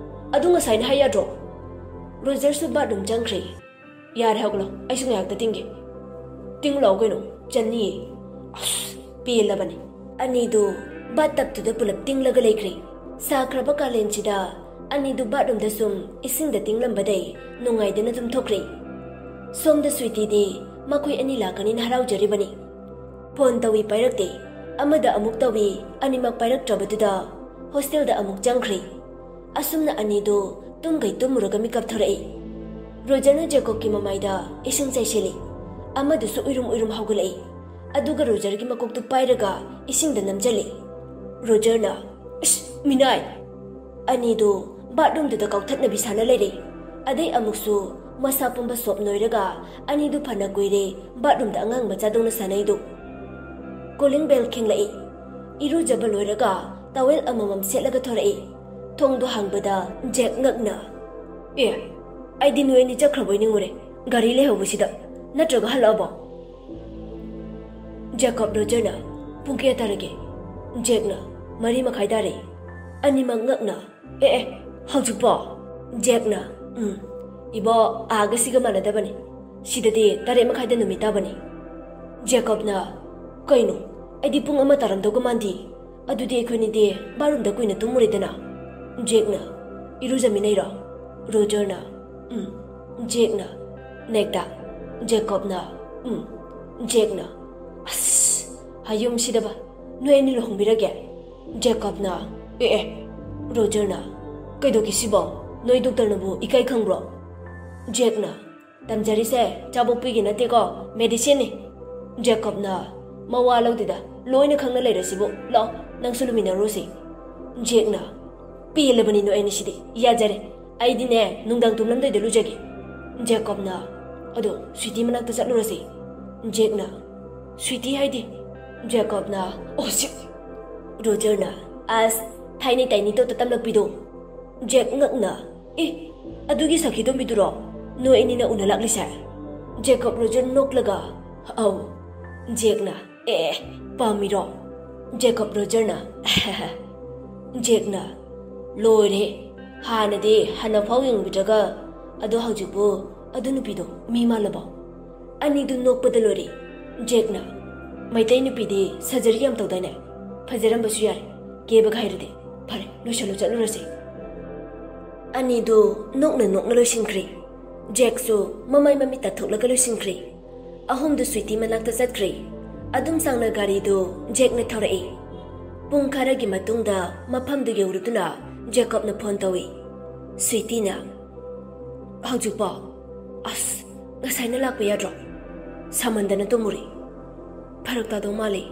ꯑꯗꯨ ꯉꯁꯥꯏꯅ ꯍꯥꯏ ꯌꯥꯗ꯭ꯔꯣ?" ꯔꯣꯖꯔꯁꯨ ꯕꯥꯠꯔꯨꯝ ꯆꯪꯈ꯭ꯔꯦ꯫ "ꯌꯥꯔꯦ, ꯍꯧꯒꯠꯂꯣ, ꯑꯩꯁꯨ ꯉꯥꯏꯍꯥꯛꯇ ꯇꯤꯡꯒꯦ꯫" "ꯇꯤꯡꯂꯨ ꯂꯥꯛꯑꯣ ꯀꯩꯅꯣ, ꯆꯟꯅꯤꯌꯦ꯫" "ꯑꯁ, ꯄꯦꯜꯂꯕꯅꯤ꯫" ꯑꯅꯤꯗꯨ ꯕꯥꯠ ꯇꯞꯇꯨꯗ ꯄꯨꯂꯞ ꯇꯤꯡꯂꯒ ꯂꯩꯈ꯭ꯔꯦ꯫ ꯁꯥꯈ꯭ꯔꯕ ꯀꯥꯂꯦꯟꯁꯤꯗ ꯑꯅꯤꯗꯨ ꯕꯥꯠꯔꯨꯝꯗ ꯁꯨꯝ ꯏꯁꯤꯡꯗ ꯇꯤꯡꯂꯝꯕꯗꯩ ꯅꯨꯡꯉꯥꯏꯗꯅ ꯇꯨꯝꯊꯣꯛꯈ꯭ꯔꯦ꯫ ꯁꯣꯝꯗ ꯁ꯭ꯋꯤꯇꯤꯗꯤ ꯃꯈꯣꯏ ꯑꯅꯤ ꯂꯥꯛꯀꯅꯤꯅ ꯍꯔꯥꯎꯖꯔꯤꯕꯅꯤ꯫ ꯐꯣꯟ ꯇꯧꯏ, ꯄꯥꯏꯔꯛꯇꯦ꯫ ꯑꯃꯗ ꯑꯃꯨꯛ ꯇꯧꯏ, ꯑꯅꯤꯃꯛ ꯄꯥꯏꯔꯛꯇ꯭ꯔꯕꯗꯨꯗ ꯍꯣꯁꯇꯦꯜꯗ ꯑꯃꯨꯛ ꯆꯪꯈ꯭ꯔꯦ꯫ ꯑꯁꯨꯝꯅ ꯑꯅꯤꯗꯨ ꯇꯨꯝꯈꯩ ꯇꯨꯝꯃꯨꯔꯒ ꯃꯤꯀꯞ ꯊꯣꯔꯛꯏ꯫ ꯔꯣꯖꯔꯅ ꯖꯦꯀꯣꯕꯀꯤ ꯃꯃꯥꯏꯗ ꯏꯁꯤꯡ ꯆꯥꯏꯁꯤꯜꯂꯤ꯫ ꯑꯃꯗꯨꯁꯨ ꯎꯏꯔꯨꯝ ꯎꯏꯔꯨꯝ ꯍꯧꯒꯠꯂꯛꯏ꯫ ꯑꯗꯨꯒ ꯔꯣꯖꯔꯒꯤ ꯃꯀꯣꯛꯇꯨ ꯄꯥꯏꯔꯒ ꯏꯁꯤꯡꯗ ꯅꯝꯖꯜꯂꯤ꯫ ꯔꯣꯖꯔꯅ, "ꯑꯁ, ꯃꯤꯅꯥꯏ!" ꯑꯅꯤꯗꯨ ꯕꯥꯠꯔꯨꯝꯗꯨꯗ ꯀꯥꯎꯊꯠꯅꯕꯤ ꯁꯥꯟꯅ ꯂꯩꯔꯦ꯫ ꯑꯗꯩ ꯑꯃꯨꯛꯁꯨ ꯃꯁꯥ ꯄꯨꯝꯕ ꯁꯣꯞ ꯅꯣꯏꯔꯒ ꯑꯅꯤꯗꯨ ꯐꯅ ꯀꯨꯏꯔꯦ ꯕꯥꯠꯔꯨꯝꯗ ꯑꯉꯥꯡ ꯃꯆꯥꯗꯧꯅ ꯁꯥꯟꯅꯩꯗꯨ꯫ ꯀꯣꯂꯤꯡ ꯕꯦꯜ ꯈꯤꯡꯂꯛꯏ꯫ ꯏꯔꯨꯖꯕ ꯂꯣꯏꯔꯒ ꯇꯋꯦꯜ ꯑꯃꯃꯝ ꯁꯦꯠꯂꯒ ꯊꯣꯔꯛꯏ꯫ ꯊꯣꯡꯗꯣ ꯍꯥꯡꯕꯗ ꯖꯦꯛ ꯉꯛꯅ, "ꯑꯦ, ꯑꯩꯗꯤ ꯅꯣꯏ ꯑꯅꯤ ꯆꯠꯈ꯭ꯔꯕꯣꯏ ꯅꯤꯡꯉꯨꯔꯦ, ꯒꯥꯔꯤ ꯂꯩꯍꯧꯕꯁꯤꯗ꯫ ꯅꯠꯇ꯭ꯔꯒ ꯍꯜꯂꯛꯑꯕꯣ?" ꯖꯦꯀꯣꯕ ꯔꯣꯖꯔꯅ, "ꯄꯨꯡ ꯀꯌꯥ ꯇꯥꯔꯒꯦ?" ꯖꯦꯛꯅ, "ꯃꯔꯤ ꯃꯈꯥꯏ ꯇꯥꯔꯦ꯫" ꯑꯅꯤꯃꯛ ꯉꯛꯅ, "ꯑꯦ ꯑꯦ, ꯍꯧꯖꯤꯛꯄꯣ?" ꯖꯦꯛꯅ, "ꯎꯝ, ꯏꯕꯣ, ꯑꯥꯒ ꯁꯤꯒ ꯃꯥꯟꯅꯗꯕꯅꯤ꯫ ꯁꯤꯗꯗꯤ ꯇꯔꯦꯠ ꯃꯈꯥꯏꯗ ꯅꯨꯃꯤꯠ ꯇꯥꯕꯅꯤ꯫" ꯖꯦꯀꯣꯕꯅ, "ꯀꯩꯅꯣ, ꯑꯩꯗꯤ ꯄꯨꯡ ꯑꯃ ꯇꯥꯔꯝꯗꯧꯒ ꯃꯥꯟꯗꯦ꯫ ꯑꯗꯨꯗꯤ ꯑꯩꯈꯣꯏꯅꯤꯗꯤ ꯕꯥꯠꯔꯨꯝꯗ ꯀꯨꯏꯅ ꯇꯨꯝꯃꯨꯔꯦꯗꯅ꯫" ꯖꯦꯛꯅ, "ꯏꯔꯨꯖꯃꯤꯟꯅꯩꯔꯣ?" ꯔꯣꯖꯔꯅ, "ꯎꯝ꯫" ꯖꯦꯛꯅ, "ꯅꯦꯛꯇ?" ꯖꯦꯀꯣꯕꯅ, "ꯎꯝ꯫" ꯖꯦꯛꯅ, "ꯑꯁ, ꯍꯌꯨꯝꯁꯤꯗꯕ, ꯅꯣꯏ ꯑꯅꯤ ꯂꯨꯍꯣꯡꯕꯤꯔꯒꯦ?" ꯖꯦꯀꯣꯕꯅ, "ꯑꯦ ꯑꯦ꯫" ꯔꯣꯖꯔꯅ, "ꯀꯩꯗꯧꯒꯦ ꯁꯤꯕꯣ? ꯅꯣꯏ ꯗꯣꯛꯇꯔꯅꯕꯨ ꯏꯀꯥꯏ ꯈꯪꯕ꯭ꯔꯣ?" ꯖꯦꯛꯅ, "ꯇꯝꯖꯔꯤꯁꯦ ꯆꯥꯕꯣꯛꯄꯤꯒꯤ ꯅꯠꯇꯦꯀꯣ, ꯃꯦꯗꯤꯁꯤꯟꯅꯤ꯫" ꯖꯦꯀꯣꯕꯅ, "ꯃꯋꯥ ꯂꯧꯗꯦꯗ, ꯂꯣꯏꯅ ꯈꯪꯅ ꯂꯩꯔꯁꯤꯕꯨ꯫ ꯂꯥꯛꯑꯣ, ꯅꯪꯁꯨ ꯂꯨꯃꯤꯟꯅꯔꯨꯁꯤ꯫" ꯖꯦꯛꯅ, "ꯄꯦꯜꯂꯕꯅꯤ ꯅꯣꯏ ꯑꯅꯤꯁꯤꯗꯤ, ꯌꯥꯖꯔꯦ꯫ ꯑꯩꯗꯤꯅꯦ, ꯅꯨꯡꯗꯥꯡ ꯇꯨꯝꯂꯝꯗꯥꯏꯗ ꯂꯨꯖꯒꯦ꯫" ꯖꯦꯀꯣꯕꯅ, "ꯑꯗꯣ ꯁ꯭ꯋꯤꯇꯤ ꯃꯅꯥꯛꯇ ꯆꯠꯂꯨꯔꯁꯤ꯫" ꯖꯦꯛꯅ, "ꯁ꯭ꯋꯤꯇꯤ ꯍꯥꯏꯗꯤ?" ꯖꯦꯀꯣꯕꯅ, "ꯑꯣ, ꯁꯤ!" ꯔꯣꯖꯔꯅ, "ꯑꯁ, ꯊꯥꯏꯅꯩ ꯇꯥꯏꯅꯤ ꯇꯣꯠꯇ ꯇꯝꯂꯛꯄꯤꯗꯣ꯫" ꯖꯦꯛ ꯉꯛꯅ, "ꯑꯦ, ꯑꯗꯨꯒꯤ ꯁꯈꯤꯇꯣꯝꯕꯤꯗꯨꯔꯣ ꯅꯣꯏ ꯑꯅꯤꯅ ꯎꯅ ꯂꯥꯛꯂꯤꯁꯦ?" ꯖꯦꯀꯣꯕ ꯔꯣꯖꯔ ꯅꯣꯛꯂꯒ, "ꯑꯧ, ꯖꯦꯛꯅ, ꯑꯦ, ꯄꯥꯝꯃꯤꯔꯣ?" ꯖꯦꯀꯣꯕ ꯔꯣꯖꯔꯅ, ꯖꯦꯛꯅ, "ꯂꯣꯏꯔꯦ, ꯍꯥꯟꯅꯗꯤ ꯍꯥꯟꯅ ꯐꯥꯎ ꯌꯦꯡꯕꯤꯗ꯭ꯔꯒ, ꯑꯗꯣ ꯍꯧꯖꯤꯛꯄꯨ ꯑꯗꯨ ꯅꯨꯄꯤꯗꯣ ꯃꯤ ꯃꯥꯜꯂꯕꯣ?" ꯑꯅꯤꯗꯨ ꯅꯣꯛꯄꯗ ꯂꯣꯏꯔꯦ꯫ ꯖꯦꯛꯅ, "ꯃꯩꯇꯩ ꯅꯨꯄꯤꯗꯤ ꯁꯔꯖꯔꯤ ꯌꯥꯝ ꯇꯧꯗꯥꯏꯅꯦ? ꯐꯖꯔꯝꯕꯁꯨ ꯌꯥꯔꯦ, ꯀꯦꯕꯒ ꯍꯩꯔꯗꯤ꯫ ꯐꯔꯦ, ꯂꯣꯏꯁꯜꯂꯨ, ꯆꯠꯂꯨꯔꯁꯦ꯫" ꯑꯅꯤꯗꯨ ꯅꯣꯛꯅ ꯅꯣꯛꯅ ꯂꯣꯏꯁꯤꯟꯈ꯭ꯔꯦ꯫ ꯖꯦꯛꯁꯨ ꯃꯃꯥꯏ ꯃꯃꯤꯠ ꯇꯥꯊꯣꯛꯂꯒ ꯂꯣꯏꯁꯤꯟꯈ꯭ꯔꯦ꯫ ꯑꯍꯨꯝꯗꯨ ꯁ꯭ꯋꯤꯇꯤ ꯃꯅꯥꯛꯇ ꯆꯠꯈ꯭ꯔꯦ꯫ ꯑꯗꯨꯝ ꯁꯥꯡꯅ ꯒꯥꯔꯤꯗꯨ ꯖꯦꯛꯅ ꯊꯧꯔꯛꯏ꯫ ꯄꯨꯡ ꯈꯔꯒꯤ ꯃꯇꯨꯡꯗ ꯃꯐꯝꯗꯨ ꯌꯧꯔꯨꯗꯨꯅ ꯖꯦꯀꯣꯕꯅ ꯐꯣꯟ ꯇꯧꯏ꯫ ꯁ꯭ꯋꯤꯇꯤꯅ, "ꯍꯧꯖꯤꯛꯄꯣ? ꯑꯁ, ꯉꯁꯥꯏꯅ ꯂꯥꯛꯄ ꯌꯥꯗ꯭ꯔꯣ? ꯁꯥꯃꯟꯗꯅ ꯇꯨꯝꯃꯨꯔꯦ꯫ ꯐꯔꯛ ꯇꯥꯗꯧ ꯃꯥꯜꯂꯦ꯫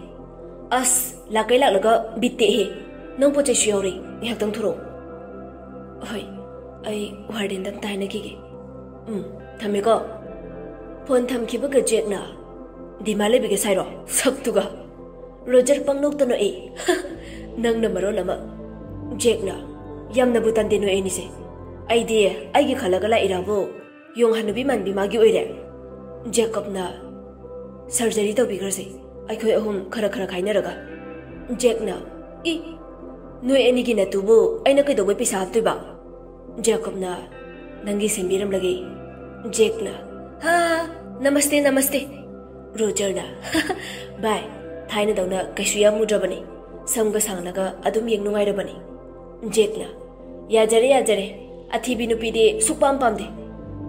ꯑꯁ, ꯂꯥꯛꯀꯩ ꯂꯥꯛꯂꯒ ꯕꯤꯠ ꯇꯦꯛꯑꯦꯍꯦ꯫ ꯅꯪ ꯄꯣꯠ ꯆꯩꯁꯨ ꯌꯥꯎꯔꯤ, ꯉꯥꯏꯍꯥꯛꯇꯪ ꯊꯣꯔꯛꯑꯣ꯫" "ꯍꯣꯏ, ꯑꯩ ꯋꯥꯔꯗꯦꯟꯗ ꯑꯝꯇ ꯍꯥꯏꯅꯈꯤꯒꯦ꯫ ꯎꯝ, ꯊꯝꯃꯦꯀꯣ꯫" ꯐꯣꯟ ꯊꯝꯈꯤꯕꯒ ꯖꯦꯛꯅ, "ꯗꯤꯃꯥꯟ ꯂꯩꯕꯤꯒꯦ ꯁꯥꯏꯔꯣ? ꯁꯛꯇꯨꯒ!" ꯔꯣꯖꯔ ꯄꯪꯅꯣꯛꯇ ꯅꯣꯛꯏ꯫ "ꯅꯪꯅ ꯃꯔꯣꯟ ꯑꯃ꯫" ꯖꯦꯛꯅ, "ꯌꯥꯝꯅꯕꯨ ꯇꯟꯗꯦ ꯅꯣꯏ ꯑꯅꯤꯁꯦ꯫ ꯑꯩꯗꯤ ꯑꯩꯒꯤ ꯈꯜꯂꯒ ꯂꯥꯛꯏꯔꯥꯕꯨ ꯌꯣꯡ ꯍꯅꯨꯕꯤ ꯃꯥꯟꯕꯤ ꯃꯥꯒꯤ ꯑꯣꯏꯔꯦ꯫" ꯖꯦꯀꯣꯕꯅ, "ꯁꯔꯖꯔꯤ ꯇꯧꯕꯤꯈ꯭ꯔꯁꯦ, ꯑꯩꯈꯣꯏ ꯑꯍꯨꯝ ꯈꯔ ꯈꯔ ꯈꯥꯏꯅꯔꯒ꯫" ꯖꯦꯛꯅ, "ꯏ, ꯅꯣꯏ ꯑꯅꯤꯒꯤ ꯅꯠꯇꯨꯕꯨ ꯑꯩꯅ ꯀꯩꯗꯧꯕꯩ ꯄꯩꯁꯥ ꯍꯥꯞꯇꯣꯏꯕ?" ꯖꯦꯀꯣꯕꯅ, "ꯅꯪꯒꯤ ꯁꯦꯝꯕꯤꯔꯝꯂꯒꯦ꯫" ꯖꯦꯛꯅ, "ꯍꯥ, ꯅꯃꯁꯇꯦ, ꯅꯃꯁꯇꯦ꯫" ꯔꯣꯖꯔꯅ, "ꯚꯥꯏ, ꯊꯥꯏꯅꯗꯧꯅ ꯀꯩꯁꯨ ꯌꯥꯝꯃꯨꯗ꯭ꯔꯕꯅꯤ꯫ ꯁꯝꯒ ꯁꯥꯡꯂꯒ ꯑꯗꯨꯝ ꯌꯦꯡ ꯅꯨꯡꯉꯥꯏꯔꯕꯅꯤ꯫" ꯖꯦꯛꯅ, "ꯌꯥꯖꯔꯦ, ꯌꯥꯖꯔꯦ꯫ ꯑꯊꯤꯕꯤ ꯅꯨꯄꯤꯗꯤ ꯁꯨꯛꯄꯥꯝ ꯄꯥꯝꯗꯦ꯫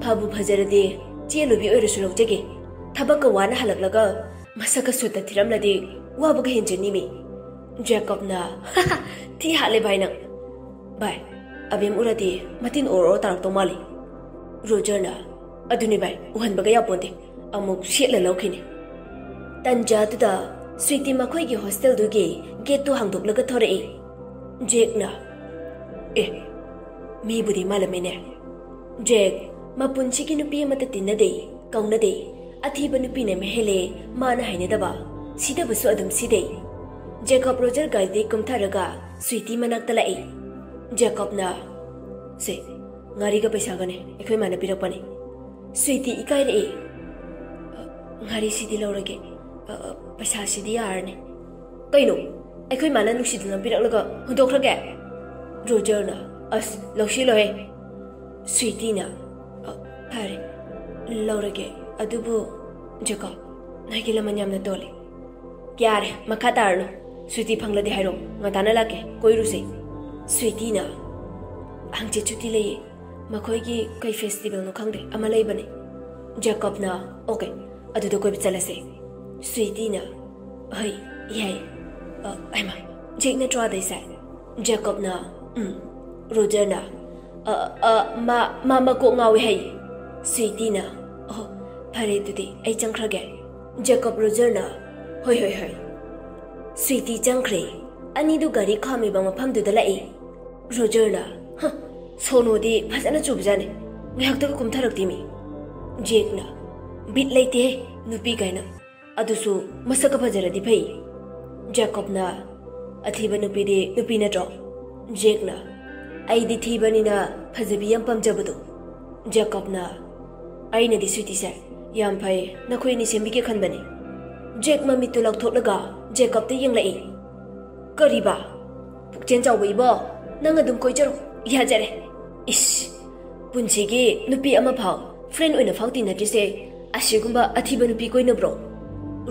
ꯐꯕꯨ ꯐꯖꯔꯗꯤ ꯆꯦꯜꯂꯨꯕꯤ ꯑꯣꯏꯔꯁꯨ ꯂꯧꯖꯒꯦ꯫ ꯊꯕꯛꯀ ꯋꯥꯅ ꯍꯜꯂꯛꯂꯒ ꯃꯁꯛꯀ ꯁꯨꯠꯇ ꯊꯤꯔꯝꯂꯗꯤ ꯋꯥꯕꯒ ꯍꯦꯟꯖꯅꯤꯃꯤ꯫" ꯖꯦꯀꯣꯕꯅ, "ꯊꯤ ꯍꯥꯠꯂꯦ ꯚꯥꯏ ꯅꯪ꯫ ꯚꯥꯏ, ꯑꯕꯦꯝ ꯎꯔꯗꯤ ꯃꯇꯤꯟ ꯑꯣꯔꯣ ꯑꯣꯔꯣ ꯇꯥꯔꯛꯇꯧ ꯃꯥꯜꯂꯤ꯫" ꯔꯣꯖꯔꯅ, "ꯑꯗꯨꯅꯤ ꯚꯥꯏ, ꯎꯍꯟꯕꯒ ꯌꯥꯄꯣꯟꯇꯦ꯫ ꯑꯃꯨꯛ ꯁꯦꯠꯂ ꯂꯧꯈꯤꯅꯤ꯫" ꯇꯟꯖꯥꯗꯨꯗ ꯁ꯭ꯋꯤꯇꯤ ꯃꯈꯣꯏꯒꯤ ꯍꯣꯁꯇꯦꯜꯗꯨꯒꯤ ꯒꯦꯠꯇꯨ ꯍꯥꯡꯗꯣꯛꯂꯒ ꯊꯣꯔꯛꯏ꯫ ꯖꯦꯛꯅ, "ꯑꯦ, ꯃꯤꯕꯨꯗꯤ ꯃꯥꯜꯂꯝꯃꯦꯅꯦ꯫" ꯖꯦꯛ, ꯃꯄꯨꯟꯁꯤꯒꯤ ꯅꯨꯄꯤ ꯑꯃꯠꯇ ꯇꯤꯟꯅꯗꯦ, ꯀꯧꯅꯗꯦ꯫ ꯑꯊꯤꯕ ꯅꯨꯄꯤꯅ ꯃꯍꯦꯜꯂꯦ, ꯃꯥꯅ ꯍꯩꯅꯗꯕ꯫ ꯁꯤꯗꯕꯁꯨ ꯑꯗꯨꯝ ꯁꯤꯗꯩ꯫ ꯖꯦꯀꯣꯕ ꯔꯣꯖꯔ ꯒꯥꯔꯤꯗꯒꯤ ꯀꯨꯝꯊꯔꯒ ꯁ꯭ꯋꯤꯇꯤ ꯃꯅꯥꯛꯇ ꯂꯥꯛꯏ꯫ ꯖꯦꯀꯣꯕꯅ, "ꯁꯦ, ꯉꯥꯔꯤꯒ ꯄꯩꯁꯥꯒꯅꯦ, ꯑꯩꯈꯣꯏ ꯃꯥꯅ ꯄꯤꯔꯛꯄꯅꯤ꯫" ꯁ꯭ꯋꯤꯇꯤ ꯏꯀꯥꯏꯔꯛꯏ꯫ ꯉꯥꯔꯤꯁꯤꯗꯤ ꯂꯧꯔꯒꯦ꯫ ꯑ, ꯑ, ꯄꯩꯁꯥꯁꯤꯗꯤ ꯌꯥꯔꯅꯤ꯫ ꯀꯩꯅꯣ? ꯑꯩꯈꯣꯏ ꯃꯥꯅ ꯅꯨꯡꯁꯤꯗꯅ ꯄꯤꯔꯛꯂꯒ ꯍꯨꯟꯗꯣꯛꯈ꯭ꯔꯒꯦ? ꯔꯣꯖꯔꯅ, "ꯑꯁ, ꯂꯧꯁꯤꯜꯂꯣꯍꯦ, ꯁ꯭ꯋꯤꯇꯤꯅ"꯫ "ꯑ, ꯐꯔꯦ, ꯂꯧꯔꯒꯦ꯫ ꯑꯗꯨꯕꯨ ꯖꯦꯀꯣꯕ, ꯅꯣꯏꯒꯤ ꯂꯃꯟ ꯌꯥꯝꯅ ꯇꯣꯜꯂꯤ꯫ ꯌꯥꯔꯦ, ꯃꯈꯥ ꯇꯥꯔꯅꯨ꯫ ꯁ꯭ꯋꯤꯇꯤ ꯐꯪꯂꯗꯤ ꯍꯥꯏꯔꯣ, ꯉꯟꯇꯥꯅ ꯂꯥꯛꯀꯦ, ꯀꯣꯏꯔꯨꯁꯦ"꯫ ꯁ꯭ꯋꯤꯇꯤꯅ, "ꯍꯪꯆꯤꯠ ꯁꯨꯇꯤ ꯂꯩꯌꯦ꯫ ꯃꯈꯣꯏꯒꯤ ꯀꯩ ꯐꯦꯁꯇꯤꯚꯦꯜꯅꯣ ꯈꯪꯗꯦ, ꯑꯃ ꯂꯩꯕꯅꯦ"꯫ ꯖꯦꯀꯣꯕꯅ, "ꯑꯣꯀꯦ, ꯑꯗꯨꯗ ꯀꯣꯏꯕ ꯆꯠꯂꯁꯦ"꯫ ꯁ꯭ꯋꯤꯇꯤꯅ, "ꯍꯣꯏ, ꯌꯥꯏ"꯫ ꯑ, ꯍꯩꯃꯥ, ꯖꯦꯛ ꯅꯠꯇ꯭ꯔꯣ ꯑꯗꯩꯁꯦ? ꯖꯦꯀꯣꯕꯅ, "ꯎꯝ"꯫ ꯔꯣꯖꯔꯅ, "ꯑ, ꯑ, ꯃꯥ, ꯃꯥ ꯃꯀꯣꯛ ꯉꯥꯎꯋꯦ ꯍꯥꯏꯌꯦ"꯫ ꯁ꯭ꯋꯤꯇꯤꯅ, "ꯑꯣ, ꯐꯔꯦ, ꯑꯗꯨꯗꯤ ꯑꯩ ꯆꯪꯈ꯭ꯔꯒꯦ"꯫ ꯖꯦꯀꯣꯕ ꯔꯣꯖꯔꯅ, "ꯍꯣꯏ, ꯍꯣꯏ, ꯍꯣꯏ"꯫ ꯁ꯭ꯋꯤꯇꯤ ꯆꯪꯈ꯭ꯔꯦ꯫ ꯑꯅꯤꯗꯨ ꯒꯥꯔꯤ ꯈꯥꯝꯃꯤꯕ ꯃꯐꯝꯗꯨꯗ ꯂꯥꯛꯏ꯫ ꯔꯣꯖꯔꯅ, "ꯍ, ꯁꯣꯅꯣꯗꯤ ꯐꯖꯅ ꯆꯨꯕꯖꯥꯠꯅꯤ꯫ ꯉꯥꯏꯍꯥꯛꯇꯒ ꯀꯨꯝꯊꯔꯛꯇꯦꯃꯤ"꯫ ꯖꯦꯛꯅ, "ꯕꯤꯠ ꯂꯩꯇꯦ, ꯅꯨꯄꯤ ꯀꯥꯏꯅ꯫ ꯑꯗꯨꯁꯨ ꯃꯁꯛꯀ ꯐꯖꯔꯗꯤ ꯐꯩ"꯫ ꯖꯦꯀꯣꯕꯅ, "ꯑꯊꯤꯕ ꯅꯨꯄꯤꯗꯤ ꯅꯨꯄꯤ ꯅꯠꯇ꯭ꯔꯣ?" ꯖꯦꯛꯅ, "ꯑꯩꯗꯤ ꯊꯤꯕꯅꯤꯅ ꯐꯖꯕꯤ ꯌꯥꯝ ꯄꯥꯝꯖꯕꯗꯣ"꯫ ꯖꯦꯀꯣꯕꯅ, "ꯑꯩꯅꯗꯤ ꯁ꯭ꯋꯤꯇꯤꯁꯦ ꯌꯥꯝ ꯐꯩ, ꯅꯈꯣꯏ ꯑꯅꯤ ꯁꯦꯝꯕꯤꯒꯦ ꯈꯟꯕꯅꯤ"꯫ ꯖꯦꯛ ꯃꯃꯤꯠꯇꯨ ꯂꯥꯎꯊꯣꯛꯂꯒ ꯖꯦꯀꯣꯕꯇ ꯌꯦꯡꯂꯛꯏ꯫ "ꯀꯔꯤꯕ? ꯄꯨꯛꯆꯦꯜ ꯆꯥꯎꯕ ꯏꯕꯣ, ꯅꯪ ꯑꯗꯨꯝ ꯀꯣꯏꯖꯔꯣ, ꯌꯥꯖꯔꯦ꯫ ꯏꯁ, ꯄꯨꯟꯁꯤꯒꯤ ꯅꯨꯄꯤ ꯑꯃ ꯐꯥꯎ ꯐ꯭ꯔꯦꯟ ꯑꯣꯏꯅ ꯐꯥꯎ ꯇꯤꯟꯅꯗ꯭ꯔꯤꯁꯦ ꯑꯁꯤꯒꯨꯝꯕ ꯑꯊꯤꯕ ꯅꯨꯄꯤ ꯀꯣꯏꯅꯕ꯭ꯔꯣ?"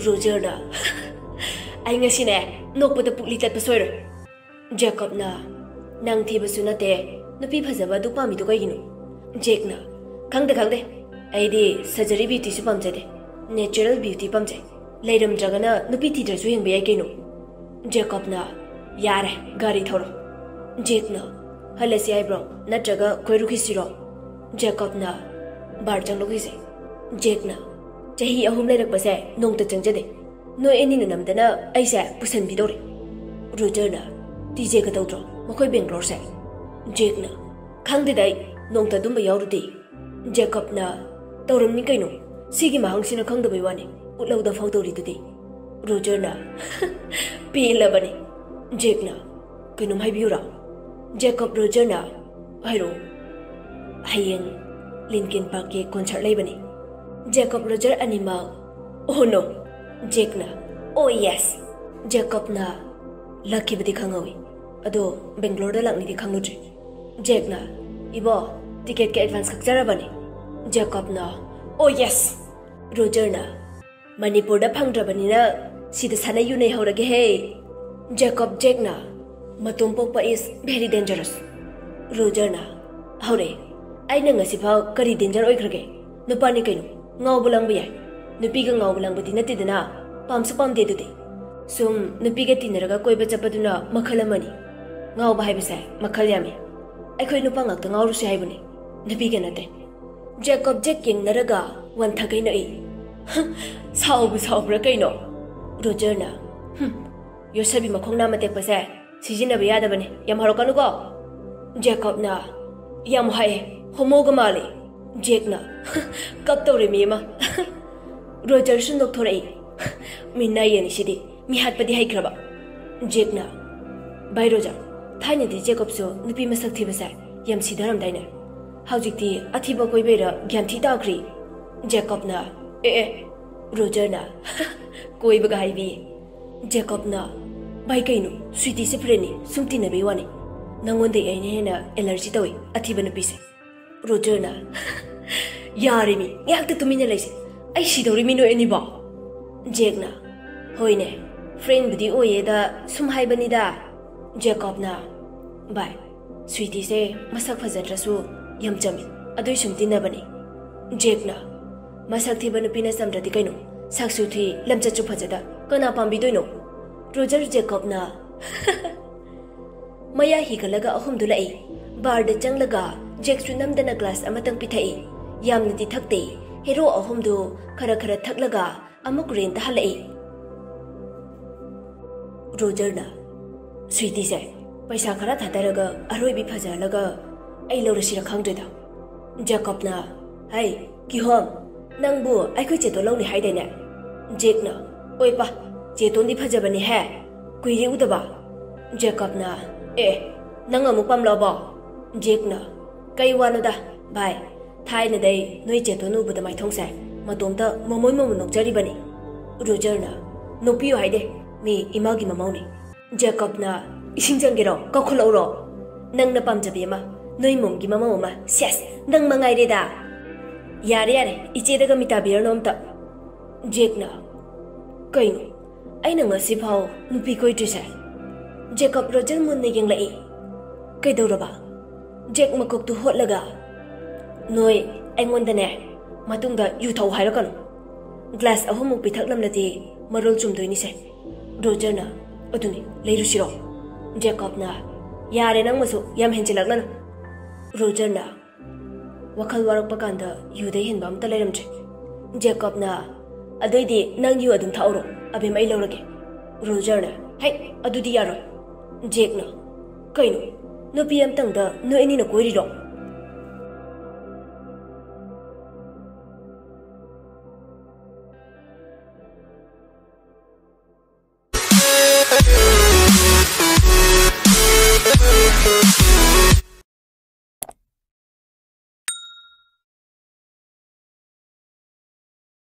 ꯔꯣꯖꯔꯅ, "ꯑꯩ ꯉꯁꯤꯅꯦ ꯅꯣꯛꯄꯗ ꯄꯨꯛꯂꯤ ꯇꯠꯄ ꯁꯣꯏꯔꯣꯏ"꯫ ꯖꯦꯀꯣꯕꯅ, "ꯅꯪ ꯊꯤꯕꯁꯨ ꯅꯠꯇꯦ, ꯅꯨꯄꯤ ꯐꯖꯕ ꯑꯗꯨ ꯄꯥꯝꯃꯤꯗꯨ ꯀꯩꯒꯤꯅꯣ?" ꯖꯦꯛꯅ, "ꯈꯪꯗꯦ, ꯈꯪꯗꯦ, ꯑꯩꯗꯤ ꯁꯔꯖꯔꯤ ꯕ꯭ꯌꯨꯇꯤꯁꯨ ꯄꯥꯝꯖꯗꯦ, ꯅꯦꯆꯔꯦꯜ ꯕ꯭ꯌꯨꯇꯤ ꯄꯥꯝꯖꯩ꯫ ꯂꯩꯔꯝꯗ꯭ꯔꯒꯅ ꯅꯨꯄꯤ ꯊꯤꯗ꯭ꯔꯁꯨ ꯍꯤꯡꯕ ꯌꯥꯏ ꯀꯩꯅꯣ"꯫ ꯖꯦꯀꯣꯕꯅ, "ꯌꯥꯔꯦ, ꯒꯥꯔꯤ ꯊꯧꯔꯣ"꯫ ꯖꯦꯛꯅ, "ꯍꯜꯂꯁꯤ ꯍꯥꯏꯕ꯭ꯔꯣ, ꯅꯠꯇ꯭ꯔꯒ ꯀꯣꯏꯔꯨꯈꯤꯁꯤꯔꯣ?" ꯖꯦꯀꯣꯕꯅ, "ꯕꯥꯔ ꯆꯪꯂꯨꯈꯤꯁꯦ"꯫ ꯖꯦꯛꯅ, "ꯆꯍꯤ ꯑꯍꯨꯝ ꯂꯩꯔꯛꯄꯁꯦ ꯅꯣꯡꯇ ꯆꯪꯖꯗꯦ꯫ ꯅꯣꯏ ꯑꯅꯤꯅ ꯅꯝꯗꯅ ꯑꯩꯁꯦ ꯄꯨꯁꯟꯕꯤꯗꯧꯔꯦ"꯫ ꯔꯣꯖꯔꯅ, "ꯇꯤꯖꯦꯒ ꯇꯧꯗ꯭ꯔꯣ ꯃꯈꯣꯏ ꯕꯦꯡꯒ꯭ꯂꯣꯔꯁꯦ?" ꯖꯦꯛꯅ, "ꯈꯪꯗꯦꯗ, ꯑꯩ ꯅꯣꯡꯇ ꯑꯗꯨꯝꯕ ꯌꯥꯎꯔꯨꯗꯦ"꯫ ꯖꯦꯀꯣꯕꯅ, "ꯇꯧꯔꯝꯅꯤ ꯀꯩꯅꯣ, ꯁꯤꯒꯤ ꯃꯍꯥꯡꯁꯤꯅ ꯈꯪꯗꯕꯩ ꯋꯥꯅꯤ, ꯎꯠꯂꯧꯗ ꯐꯥꯎꯗꯧꯔꯤꯗꯨꯗꯤ"꯫ ꯔꯣꯖꯔꯅ, "ꯄꯦꯜꯂꯕꯅꯤ"꯫ ꯖꯦꯛꯅ, "ꯀꯩꯅꯣꯝ ꯍꯥꯏꯕꯤꯌꯨꯔꯥ?" ꯖꯦꯀꯣꯕ ꯔꯣꯖꯔꯅ, "ꯍꯥꯏꯔꯛꯑꯣ"꯫ "ꯍꯌꯦꯡ ꯂꯤꯟꯀꯤꯟ ꯄꯥꯔꯛꯀꯤ ꯀꯣꯟꯁꯔꯠ ꯂꯩꯕꯅꯤ"꯫ ꯖꯦꯀꯣꯕ ꯔꯣꯖꯔ ꯑꯅꯤꯃꯛ "Oh no!" ꯖꯦꯛꯅ, "Oh yes!" ꯖꯦꯀꯣꯕꯅ, "ꯂꯥꯛꯈꯤꯕꯗꯤ ꯈꯪꯍꯧꯏ, ꯑꯗꯣ ꯕꯦꯡꯒ꯭ꯂꯣꯔꯗ ꯂꯥꯛꯅꯤꯗꯤ ꯈꯪꯂꯨꯗ꯭ꯔꯤ꯫" ꯖꯦꯛꯅ, "ꯏꯕꯣ, ꯇꯤꯀꯦꯠꯀꯤ ꯑꯦꯗꯚꯥꯟꯁ ꯀꯛꯆꯔꯕꯅꯤ꯫" ꯖꯦꯀꯣꯕꯅ, "Oh yes!" ꯔꯣꯖꯔꯅ, "ꯃꯅꯤꯄꯨꯔꯗ ꯐꯪꯗ꯭ꯔꯕꯅꯤꯅ ꯁꯤꯗ ꯁꯥꯟꯅ ꯌꯨꯅꯩ ꯍꯧꯔꯒꯦ ꯍꯦ꯫" ꯖꯦꯀꯣꯕ, "ꯖꯦꯛꯅ, ꯃꯇꯣꯝ ꯄꯣꯛꯄ is very dangerous꯫" ꯔꯣꯖꯔꯅ, "ꯍꯧꯔꯦ, ꯑꯩꯅ ꯉꯁꯤꯐꯥꯎ ꯀꯔꯤ ꯗꯦꯟꯖꯔ ꯑꯣꯏꯈ꯭ꯔꯒꯦ? ꯅꯨꯄꯥꯅꯤ ꯀꯩꯅꯣ, ꯉꯥꯎꯕ ꯂꯥꯡꯕ ꯌꯥꯏ꯫ ꯅꯨꯄꯤꯒ ꯉꯥꯎꯕ ꯂꯥꯡꯕꯗꯤ ꯅꯠꯇꯦꯗꯅ, ꯄꯥꯝꯁꯨ ꯄꯥꯝꯗꯦ ꯑꯗꯨꯗꯤ꯫ ꯁꯨꯝ ꯅꯨꯄꯤꯒ ꯇꯤꯟꯅꯔꯒ ꯀꯣꯏꯕ ꯆꯠꯄꯗꯨꯅ ꯃꯈꯜ ꯑꯃꯅꯤ꯫ ꯉꯥꯎꯕ ꯍꯥꯏꯕꯁꯦ ꯃꯈꯜ ꯌꯥꯝꯃꯤ꯫ ꯑꯩꯈꯣꯏ ꯅꯨꯄꯥ ꯉꯥꯛꯇ ꯉꯥꯎꯔꯨꯁꯤ ꯍꯥꯏꯕꯅꯤ, ꯅꯨꯄꯤꯒ ꯅꯠꯇꯦ꯫" ꯖꯦꯀꯣꯕ ꯖꯦꯛ ꯌꯦꯡꯅꯔꯒ ꯋꯥꯟꯊꯒꯩ ꯅꯣꯛꯏ꯫ "ꯁꯥꯎꯕꯨ ꯁꯥꯎꯕ꯭ꯔꯥ ꯀꯩꯅꯣ?" ꯔꯣꯖꯔꯅ, "ꯍꯨꯝ, ꯌꯣꯠꯁꯕꯤ ꯃꯈꯣꯡ ꯅꯥꯝꯃ ꯇꯦꯛꯄꯁꯦ ꯁꯤꯖꯤꯟꯅꯕ ꯌꯥꯗꯕꯅꯤ, ꯌꯥꯝ ꯍꯧꯔꯛꯀꯅꯨꯀꯣ꯫" ꯖꯦꯀꯣꯕꯅ, "ꯌꯥꯝ ꯍꯥꯏꯑꯦ, ꯍꯣꯃꯣꯒ ꯃꯥꯜꯂꯦ꯫" ꯖꯦꯛꯅ, "ꯀꯞꯇꯧꯔꯦ ꯃꯤ ꯑꯃ꯫" ꯔꯣꯖꯔꯁꯨ ꯅꯣꯛꯊꯣꯔꯛꯏ꯫ "ꯃꯤꯅꯥꯏ ꯑꯅꯤꯁꯤꯗꯤ ꯃꯤ ꯍꯥꯠꯄꯗꯤ ꯍꯩꯈ꯭ꯔꯕ꯫" ꯖꯦꯛꯅ, "ꯚꯥꯏ ꯔꯣꯖꯔ, ꯊꯥꯏꯅꯗꯤ ꯖꯦꯀꯣꯕꯁꯨ ꯅꯨꯄꯤ ꯃꯁꯛ ꯊꯤꯕꯁꯦ ꯌꯥꯝ ꯁꯤꯊꯔꯝꯗꯥꯏꯅꯦ꯫ ꯍꯧꯖꯤꯛꯇꯤ ꯑꯊꯤꯕ ꯀꯣꯏꯕꯩꯔ ꯒ꯭ꯌꯥꯟ ꯊꯤ ꯇꯥꯈ꯭ꯔꯦ꯫" ꯖꯦꯀꯣꯕꯅ, "ꯑꯦ ꯑꯦ꯫" ꯔꯣꯖꯔꯅ, "ꯀꯣꯏꯕꯒ ꯍꯥꯏꯕꯤ꯫" ꯖꯦꯀꯣꯕꯅ, "ꯚꯥꯏ ꯀꯩꯅꯣ, ꯁ꯭ꯋꯤꯇꯤꯁꯦ ꯐ꯭ꯔꯦꯟꯅꯤ, ꯁꯨꯝ ꯇꯤꯟꯅꯕꯩ ꯋꯥꯅꯤ꯫ ꯅꯪꯉꯣꯟꯗꯩ ꯑꯩꯅ ꯍꯦꯟꯅ ꯑꯦꯂꯔꯖꯤ ꯇꯧꯏ ꯑꯊꯤꯕ ꯅꯨꯄꯤꯁꯦ꯫" ꯔꯣꯖꯔꯅ, "ꯌꯥꯔꯦ ꯃꯤ, ꯉꯥꯏꯍꯥꯛꯇ ꯇꯨꯃꯤꯟꯅ ꯂꯩꯁꯦ꯫ ꯑꯩ ꯁꯤꯗꯧꯔꯤ ꯃꯤ ꯅꯣꯏ ꯑꯅꯤꯕꯣ꯫" ꯖꯦꯛꯅ, "ꯍꯣꯏꯅꯦ, ꯐ꯭ꯔꯦꯟꯕꯨꯗꯤ ꯑꯣꯏꯌꯦꯗ ꯁꯨꯝ ꯍꯥꯏꯕꯅꯤꯗ꯫" ꯖꯦꯀꯣꯕꯅ, "ꯚꯥꯏ, ꯁ꯭ꯋꯤꯇꯤꯁꯦ ꯃꯁꯛ ꯐꯖꯗ꯭ꯔꯁꯨ ꯌꯥꯝ ꯆꯝꯃꯤ, ꯑꯗꯨꯏ ꯁꯨꯝ ꯇꯤꯟꯅꯕꯅꯤ꯫" ꯖꯦꯛꯅ, "ꯃꯁꯛ ꯊꯤꯕ ꯅꯨꯄꯤꯅ ꯆꯝꯗ꯭ꯔꯗꯤ ꯀꯩꯅꯣ? ꯁꯛꯁꯨ ꯊꯤ, ꯂꯝꯆꯠꯁꯨ ꯐꯖꯗ, ꯀꯅꯥ ꯄꯥꯝꯕꯤꯗꯣꯏꯅꯣ?" ꯔꯣꯖꯔ ꯖꯦꯀꯣꯕꯅ, ꯃꯌꯥ ꯍꯤꯒꯠꯂꯒ ꯑꯍꯨꯝꯗꯨ ꯂꯥꯛꯏ꯫ ꯕꯥꯔꯗ ꯆꯪꯂꯒ ꯖꯦꯛꯁꯨ ꯅꯝꯗꯅ ꯒ꯭ꯂꯥꯁ ꯑꯃꯇꯪ ꯄꯤꯊꯛꯏ꯫ ꯌꯥꯝꯅꯗꯤ ꯊꯛꯇꯦ꯫ ꯍꯦꯔꯣ ꯑꯍꯨꯝꯗꯨ ꯈꯔ ꯈꯔ ꯊꯛꯂꯒ ꯑꯃꯨꯛ ꯔꯦꯟꯗ ꯍꯜꯂꯛꯏ꯫ ꯔꯣꯖꯔꯅ, "ꯁ꯭ꯋꯤꯇꯤꯁꯦ ꯄꯩꯁꯥ ꯈꯔ ꯊꯥꯗꯔꯒ ꯑꯔꯣꯏꯕꯤ ꯐꯖꯍꯜꯂꯒ ꯑꯩ ꯂꯧꯔꯁꯤꯔ ꯈꯪꯗ꯭ꯔꯦꯗ꯫" ꯖꯦꯀꯣꯕꯅ, "ꯍꯩ, ꯀꯤꯍꯣꯝ, ꯅꯪꯕꯨ ꯑꯩꯈꯣꯏ ꯆꯦꯇꯣꯟ ꯂꯧꯅꯤ ꯍꯥꯏꯗꯥꯏꯅꯦ?" ꯖꯦꯛꯅ, "ꯑꯣꯏꯄ, ꯆꯦꯇꯣꯟꯗꯤ ꯐꯖꯕꯅꯦꯍꯦ, ꯀꯨꯏꯔꯦ ꯎꯗꯕ꯫" ꯖꯦꯀꯣꯕꯅ, "ꯑꯦ, ꯅꯪ ꯑꯃꯨꯛ ꯄꯥꯝꯂꯛꯑꯕꯣ?" ꯖꯦꯛꯅ, "ꯀꯩ ꯋꯥꯅꯣꯗ, ꯚꯥꯏ? ꯊꯥꯏꯅꯗꯩ ꯅꯣꯏ ꯆꯦꯇꯣꯟ ꯎꯕꯗ ꯃꯥꯏꯊꯣꯡꯁꯦ ꯃꯇꯣꯝꯇ ꯃꯃꯣꯏ ꯃꯃꯣꯟ ꯅꯣꯛꯆꯔꯤꯕꯅꯤ꯫ ꯔꯣꯖꯔꯅ, "ꯅꯣꯛꯄꯤꯌꯨ ꯍꯥꯏꯗꯦ, ꯃꯤ ꯏꯃꯥꯒꯤ ꯃꯃꯧꯅꯤ꯫" ꯖꯦꯀꯣꯕꯅ, "ꯏꯁꯤꯡ ꯆꯪꯒꯦꯔꯣ? ꯀꯧꯈꯠꯂꯛꯎꯔꯣ? ꯅꯪꯅ ꯄꯥꯝꯖꯕꯤ ꯑꯃ, ꯅꯣꯏ ꯃꯣꯝꯒꯤ ꯃꯃꯧ ꯑꯃ, ꯁꯦꯁ, ꯅꯪ ꯃꯉꯥꯏꯔꯦꯗ꯫" "ꯌꯥꯔꯦ, ꯌꯥꯔꯦ, ꯏꯆꯦꯗꯒ ꯃꯤ ꯇꯥꯕꯤꯔꯅꯨ ꯑꯝꯇ꯫" ꯖꯦꯛꯅ, "ꯀꯩꯅꯣ? ꯑꯩꯅ ꯉꯁꯤꯐꯥꯎ ꯅꯨꯄꯤ ꯀꯣꯏꯗ꯭ꯔꯤꯁꯦ?" ꯖꯦꯀꯣꯕ ꯔꯣꯖꯔ ꯃꯨꯟꯅ ꯌꯦꯡꯂꯛꯏ꯫ "ꯀꯩꯗꯧꯔꯕ?" ꯖꯦꯛ ꯃꯀꯣꯛꯇꯨ ꯍꯣꯠꯂꯒ, "ꯅꯣꯏ ꯑꯩꯉꯣꯟꯗꯅꯦ, ꯃꯇꯨꯡꯗ ꯌꯨ ꯊꯛꯎ ꯍꯥꯏꯔꯛꯀꯅꯨ꯫ ꯒ꯭ꯂꯥꯁ ꯑꯍꯨꯝꯃꯨꯛ ꯄꯤꯊꯛꯂꯝꯂꯗꯤ ꯃꯔꯣꯜ ꯆꯨꯝꯗꯣꯏꯅꯤꯁꯦ꯫" ꯔꯣꯖꯔꯅ, "ꯑꯗꯨꯅꯤ, ꯂꯩꯔꯨꯁꯤꯔꯣ?" ꯖꯦꯀꯣꯕꯅ, "ꯌꯥꯔꯦ, ꯅꯪꯃꯁꯨ ꯌꯥꯝ ꯍꯦꯟꯖꯤꯜꯂꯛꯂꯅꯨ꯫" ꯔꯣꯖꯔꯅ, "ꯋꯥꯈꯜ ꯋꯥꯔꯛꯄ ꯀꯥꯟꯗ ꯌꯨꯗꯩ ꯍꯦꯟꯕ ꯑꯝꯇ ꯂꯩꯔꯝꯗ꯭ꯔꯦ꯫" ꯖꯦꯀꯣꯕꯅ, "ꯑꯗꯨꯏꯗꯤ ꯅꯪ ꯌꯨ ꯑꯗꯨꯝ ꯊꯛꯎꯔꯣ, ꯑꯕꯦꯝ ꯑꯩ ꯂꯧꯔꯒꯦ꯫" ꯔꯣꯖꯔꯅ, "ꯍꯩ, ꯑꯗꯨꯗꯤ ꯌꯥꯔꯣꯏ꯫" ꯖꯦꯛꯅ, "ꯀꯩꯅꯣ, ꯅꯨꯄꯤ ꯑꯝꯇꯪꯗ ꯅꯣꯏ ꯑꯅꯤꯅ ꯀꯣꯏꯔꯤꯔꯣ?